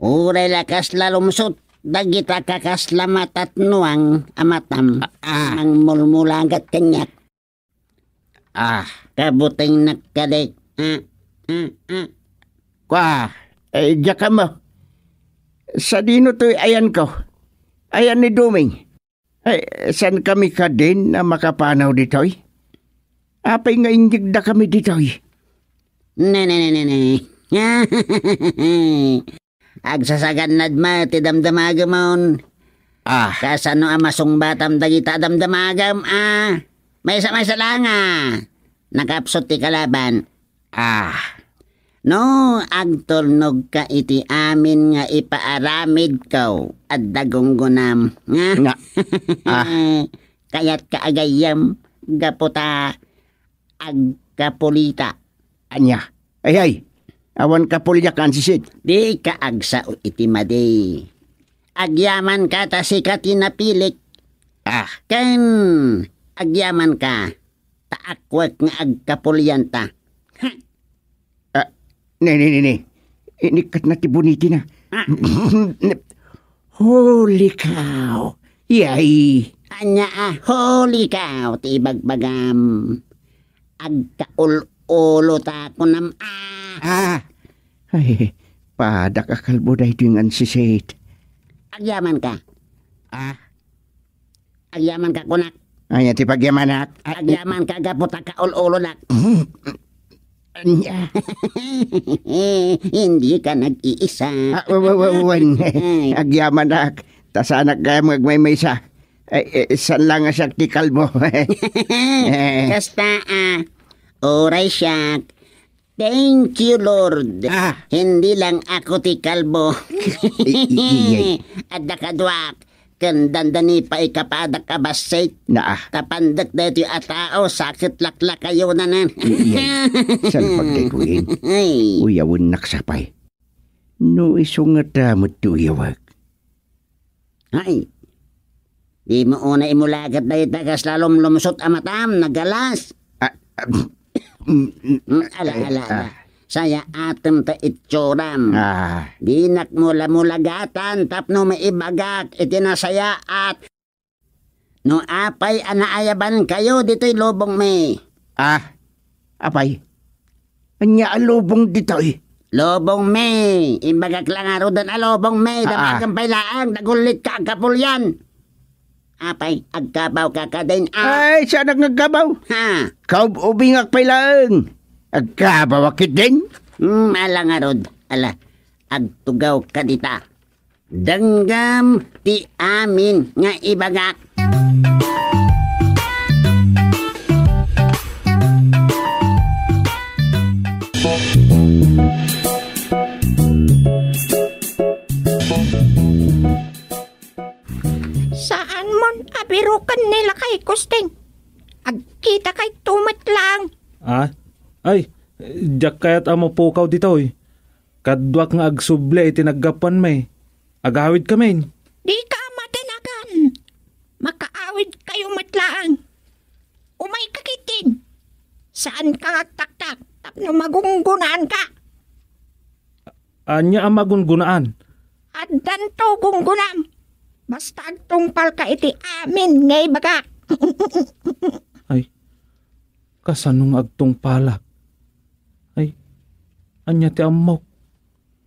Uray la kasla lumsut dagita kakasla matatnoang a matam, ah, ah, mangmulmulagat kaniak. Ah. Kabutengnak kadi. Ah, ah, ah. Kua, eh, diak ammo. Sadino toy ayanko? Ayan ni Doming. Ay, saan kami kadin a makapanaw ditoy? Apay nga inyegda kami ditoy? Ne, ne, ne, ne, ne. Agsasagannad met ti damdamagemon. Ah. Kasano a masungbatam dagita a damdamagem, ah? Maysa-maysa laeng a nakapsut ti kalaban. Ah. No agtulnogka iti amin nga ipaaramidko, adda gunggonam. Nga. Nga. Ah. Kayatka a gayyem gapu ta agkapulita. Ania? Ay, ay. Awan kapuliak, ansisik. Dika agsao iti madi. Agyamanka ta sika ti napilik. Ah. Ken agyamanka ta akkuek nga agkapulianta. Ah, ne, ne, ne, ne. Inikkatna ti bunitina. Ah. Holy cow! Yay! Ania a holy cow ti ibagbagam? Agkaul-ulo ta kunam a. Ah! Ay, padak a kalbo daytoy nga ansisik. Agyamanka. Ah? Agyamanka kunak. Ania ti pagyamanak? Ah, agyamanka gapu ta kaul-ulonak. Ania? Hindi ka nag-iisa. Ah, wa-, wa-, wa-, wen. Ay. Agyamanak. Ta saanak gayam nga agmaymaysa. Ay, eh, saan la nga siak ti kalbo? Eh. Kasta, ah. Uray siak. Thank you, Lord. Ah. Hindi lang ako ti kalbo. I-, i-, iyay. Adda kaduak, ken dandani pay kapadak a bassit. Naa. Ta pandek daytoy a tao, saket laklakayonan. I-, iyay. Salpag daytoyen. Ay. Uyawennak sapay. No isu ngata met ti uyawek. Ay, dimo unay imulagat dayta kasla lumlumsot a matam, nagalas. Ah, ah, mm, mm, Mm, ala, eh, ala, ala. Ah. Sayaatem ta itsuram. Ah. Dinak mulamulagatan tapno maibagak iti nasayaat. No apay a naayabankayo ditoy lubongmi? Ah, apay? Ania a lubong ditoy? Lubongmi! Imbagak la ngaruden a lubongmi! Ah, ah. Damagen pay laeng, dagullitka agkapulian! Apay, agkabawka kadin, ah? Ay, saanak nga agkabaw? Ha? Kaub-ubingak pay laeng! Agkabawak ketdin? Hmm, ala ngarud, ala, agtugawka dita. Denggem ti amin nga ibagak. Saan man a biroken ni Lakay Kusting. Agkitakayto met lang. Ah? Ay, diak kayat a mapukaw ditoy. Kaduak nga agsubli iti naggapuanmi. Agawidkamin. Dika matinagan. Makaawidkayo met laeng. Umayka ketdin. Saanka nga agtaktak tapno magunggonaanka. Ania a magunggonaan? Addanto gunggonam. Basta agtungpalka iti amin nga ibagak. Ay, kasano nga agtungpalak? Ay, ania ti ammok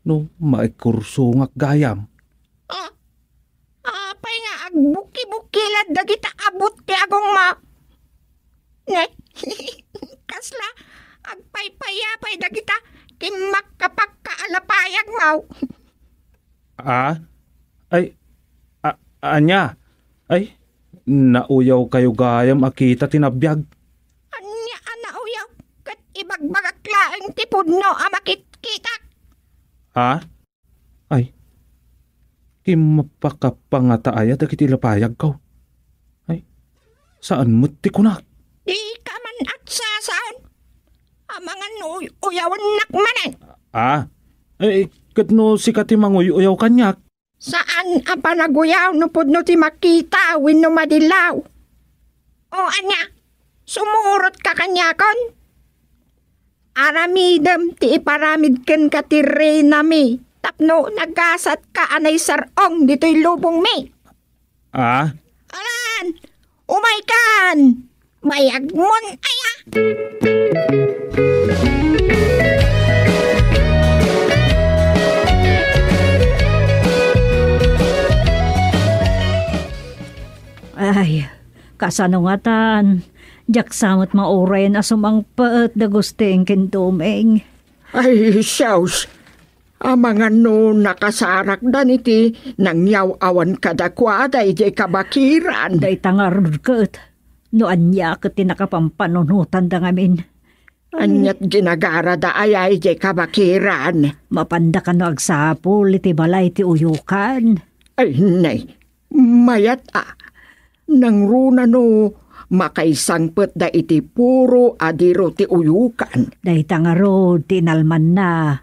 no maikursongak gayam? Ah, apay nga agbuki-bukilad dagita abut ti agongmo? Ne? Kasla agpaypayapay dagita kimmakkapak a lapayagmo. Ah? Ay, a-, ania? Ay, nauyawkayo gayam a kita ti nabiag. Ania a nauyaw? Ket ibagbagak laeng ti pudno a makitkitak. Ha? Ay, kimmapakapangata aya dagiti lapayagko. Ay, saan met ti kunak? Dika man agsasaon. Amangan no uy-uyawennak manen. Ah, eh, ket no sika ti manguy-uyaw kaniak? Saan a panaguyaw no pudno ti makita wenno madillaw. O ania, sumurotka kaniakon? Aramidem ti iparamid kenka ti reynami tapno nagasatka a naisar-ong ditoy lubongmi. Ah? Alan, umaykan! Bayagmon aya! Ay, kasano ngatan? Diak sa met maurayen a sumangpet da Gusting ken Doming. Ay, siaws! Amangan no nakasarakdan iti nangyaw-awan kadakuada idiay kabakiran. Dayta ngarud ket, no ania ket ti nakapampanunotan da ngamin. Aniat ginagarada aya idiay kabakiran? Mapanda kano agsapul iti balay ti uyukan? Ay, nay, mayat a. Nangruna no makaisangpet da iti puro a diro ti uyukan. Dayta ngarud ti inalmanna.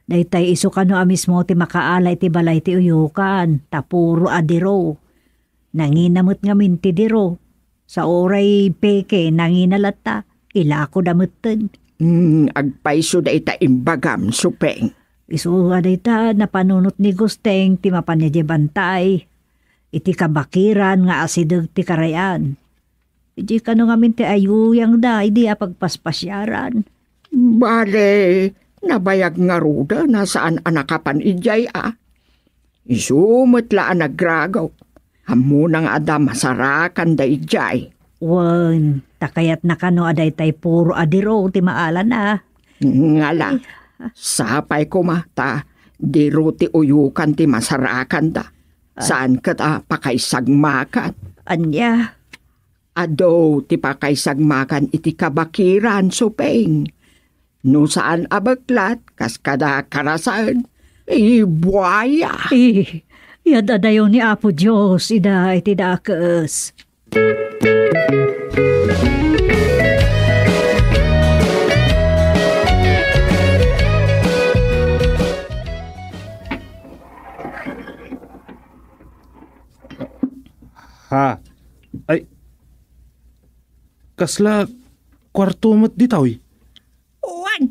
Daytay isu kano a mismo ti makaala iti balay ti uyukan, ta puro a diro. Nangina met ngamin ti diro. Sa uray peke nangina latta, ilako da metten. Hmm, agpayso dayta imbagam, Supeng. Isu a dayta napanunot ni Gusteng ti mapan idiay bantay. Iti kabakiran nga asideg ti karayan. Idi kano ngamin ti ayuyangda idi a pagpaspasiaran. Bale, nabayag ngaruden a saan a nakapan idiay a. Isu met la a nagragaw. Ammona nga adda masarakanda idiay. Wen, ta kayatna kano a daytay puro a diro ti maalana. Ngala, sapay koma ta diro ti uyukan ti masarakanda. Saan ket a pakaisagmakan. Ania? Adu ti pakaisagmakan iti kabakiran, Supeng. No saan a beklat, kas kada karasen, ibuaya. Eh, yad-adayo ni Apo Dios ida iti dakes. Ha? Ay, kasla kuarto met ditoy? Wen,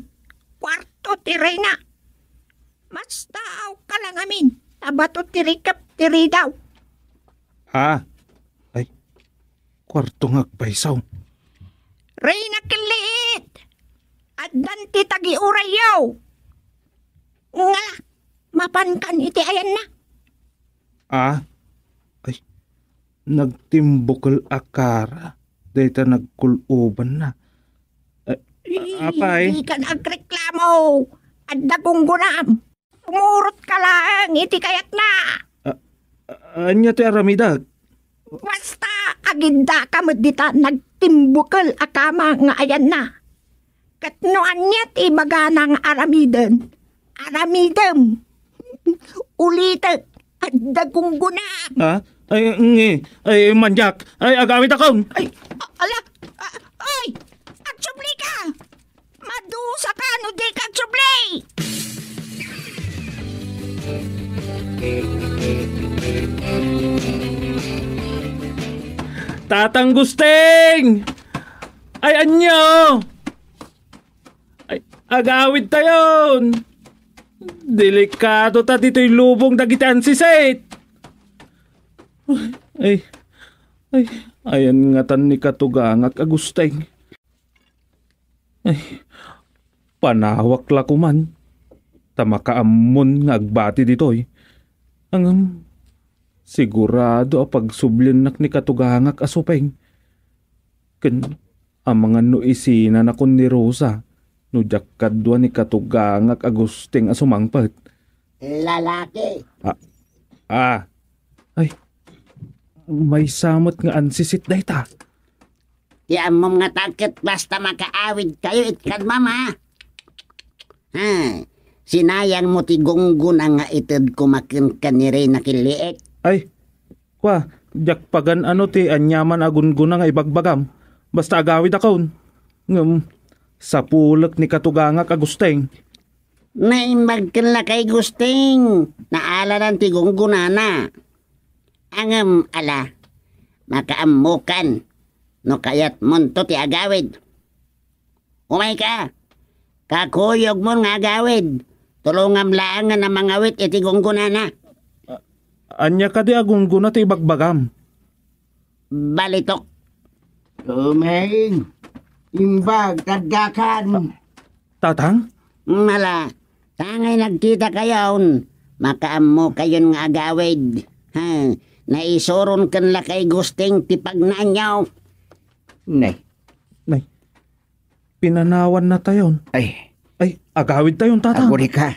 kuarto ti reyna. Mastaawka la ngamin, ta bato ti rikep ti ridaw. Ha? Ay, kuarto nga agpayso. Reyna ken Liit, addan ti tagiurayyo. Ngala, mapankan iti ayanna. Ah? Ay, nagtimbukel a kara dayta nagkul-obanna. Eh, apay? Dikan agreklamo. Adda gunggonam. Pumurotka laeng iti kayatna. Ah, ah, ania ti aramidak? Basta, agiddaka met dita nagtimbukel a kama nga ayanna. Ket no ania ti ibagana nga aramiden, aramidem. Ulitek, adda gunggonam. Ha? Ay, ngi, ay, maniak. Ay, agawidakon. Ay, a-, ala, a-, ay, agsubli ka! Madusa ka no di ka agsubli! Tatang Gusting! Ay, ania? Ay, agawidtayon! Delikado ta ditoy lubong dagiti ansisit! Ay, ay, ayan ngatan ni katugangak a Gusteng. Ay, panawak la koman. Ta makaammon nga agbati ditoy. Ngem, sigurado a pagsubliennak ni katugangak a Supeng. Ken amangan no isinanakon ni Rosa no diak kadua ni katugangak a Gusteng a sumangpet. Lalaki. Ah, ah. Ay, maysa met nga ansisit dayta. Ti ammom ngata ket basta makaawidkayo iti kad mama. Ha, sinayangmo ti gunggona nga itedko makenka ni Reyna Killiek. Ay, kua, diak pagan-ano ti aniaman a gunggona nga ibagbagam. Basta agawidakon. Ngem, sapulek ni katugangak a Gusteng. Naimbag ken lakay Gusteng, naalanan ti gunggonana. Ngem, ala, makaammokan no kayatmonto ti agawid. Umayka, kakuyogmon nga agawid. Tulongam laengen a mangawit iti gunggonana. A-, ania kadi a gunggona ti ibagbagam? Balitok. Tumeng, imbag, taddakan. Tatang? Mala, sangay nagkitakayon, makaammokayon nga agawid. Ha, naisuron ken lakay Gusteng ti pagnaanyo. Nay. Nay. Pinanawannatayon. Ay. Ay, agawidtayon, Tatang. Agurika.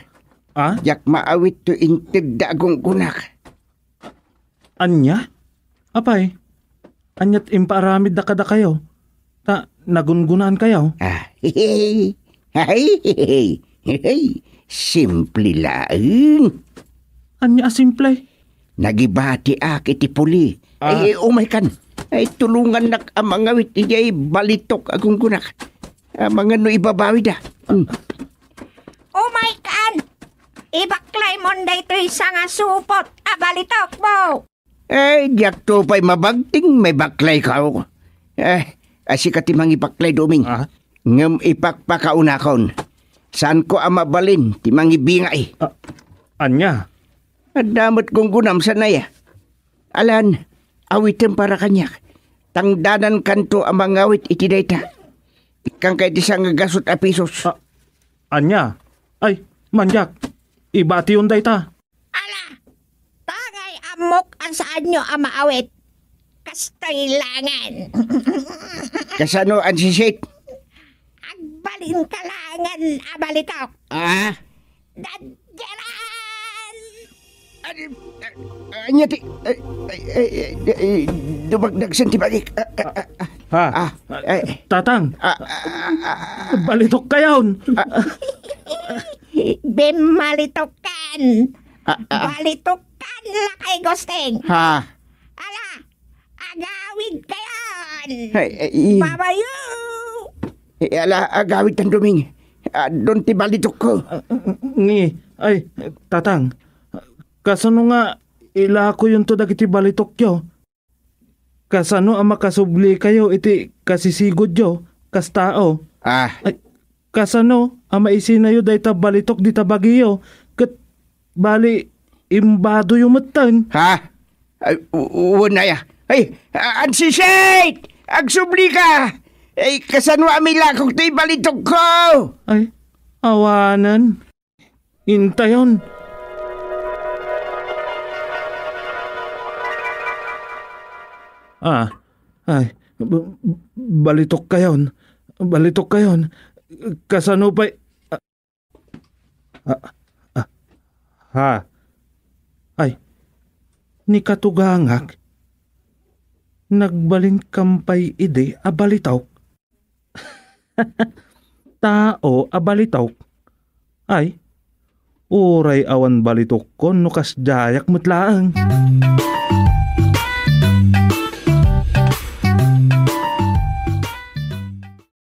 Ah? Diak maawit to inted da agunggonak. Ania? Apay, aniat impaaramidda kadakayo? Ta nagungonaankayo? Ah, hehe. Ay, hehe. Hehe. Simple laeng. Ania a simple? Nagibatiak iti puli. Ah. Ay, umaykan. Ay, tulongannak a mangawit idiay balitok a gunggonak. Amangan no ibabawida. Hmm. Umaykan! Ibaklaymon daytoy sangasupot a balitokmo! Eh, diakto pay mabagting maibaklayko. Eh, a, sika ti mangibaklay, Doming. Ah? Ngem ipakpakaunakon. Saanko a mabalin ti mangibingay. Ah, ania? Adda met gunggonam, sanay. Alan, awitem para kaniak. Tangdanankanto a mangawit iti dayta. Ikkanka iti sangagasut a pisos. Ah, ania? Ay, maniak. Ibatiyon dayta. Ala, tangay ammok a saanyo a maawit. Kastoy langen. Kasano, ansisit? Agbalinka langen a balitok. Ah? Dadyaran! Adi, ah, ania ti, ay, ay, ay, ay, ay, dumagdagsen ti bagik. Ah, ah, ah, ah. Ha? Ah, ay. Tatang, ah, ah, ah, ah. Balitokkayon. Ah. Bimalitokkan. Ah, ah. Balitokkan lakay Gusteng. Ha? Ala, agawidkayon. Ay, ay, i- Babayo. Eh, ala, agawidtan, Doming. Adun ti balitokko. Ah, ngi, ay, Tatang, kasano nga ilakoyonto dagiti balitokyo? Kasano a makasublikayo iti kasisigodyo kas tao? Ah. Ay, kasano a maisinayo dayta balitok dita bagiyo, ket bali, imbadoyo metten? Ha? Ay, u-, u-, wen aya. Ay, a-, ansisit! Agsublika! Ay, kasano a milakok ti balitokko? Ay, awanen. Intayon. Ah, ay, b-, b-, balitokkayon. Balitokkayon. Kasano pay, ah, ah, ah, ha? Ay, ni katugangak, nagbalinkam pay idi a balitok? Tao a balitok? Ay, uray awan balitokkon no kasdiayak met laeng.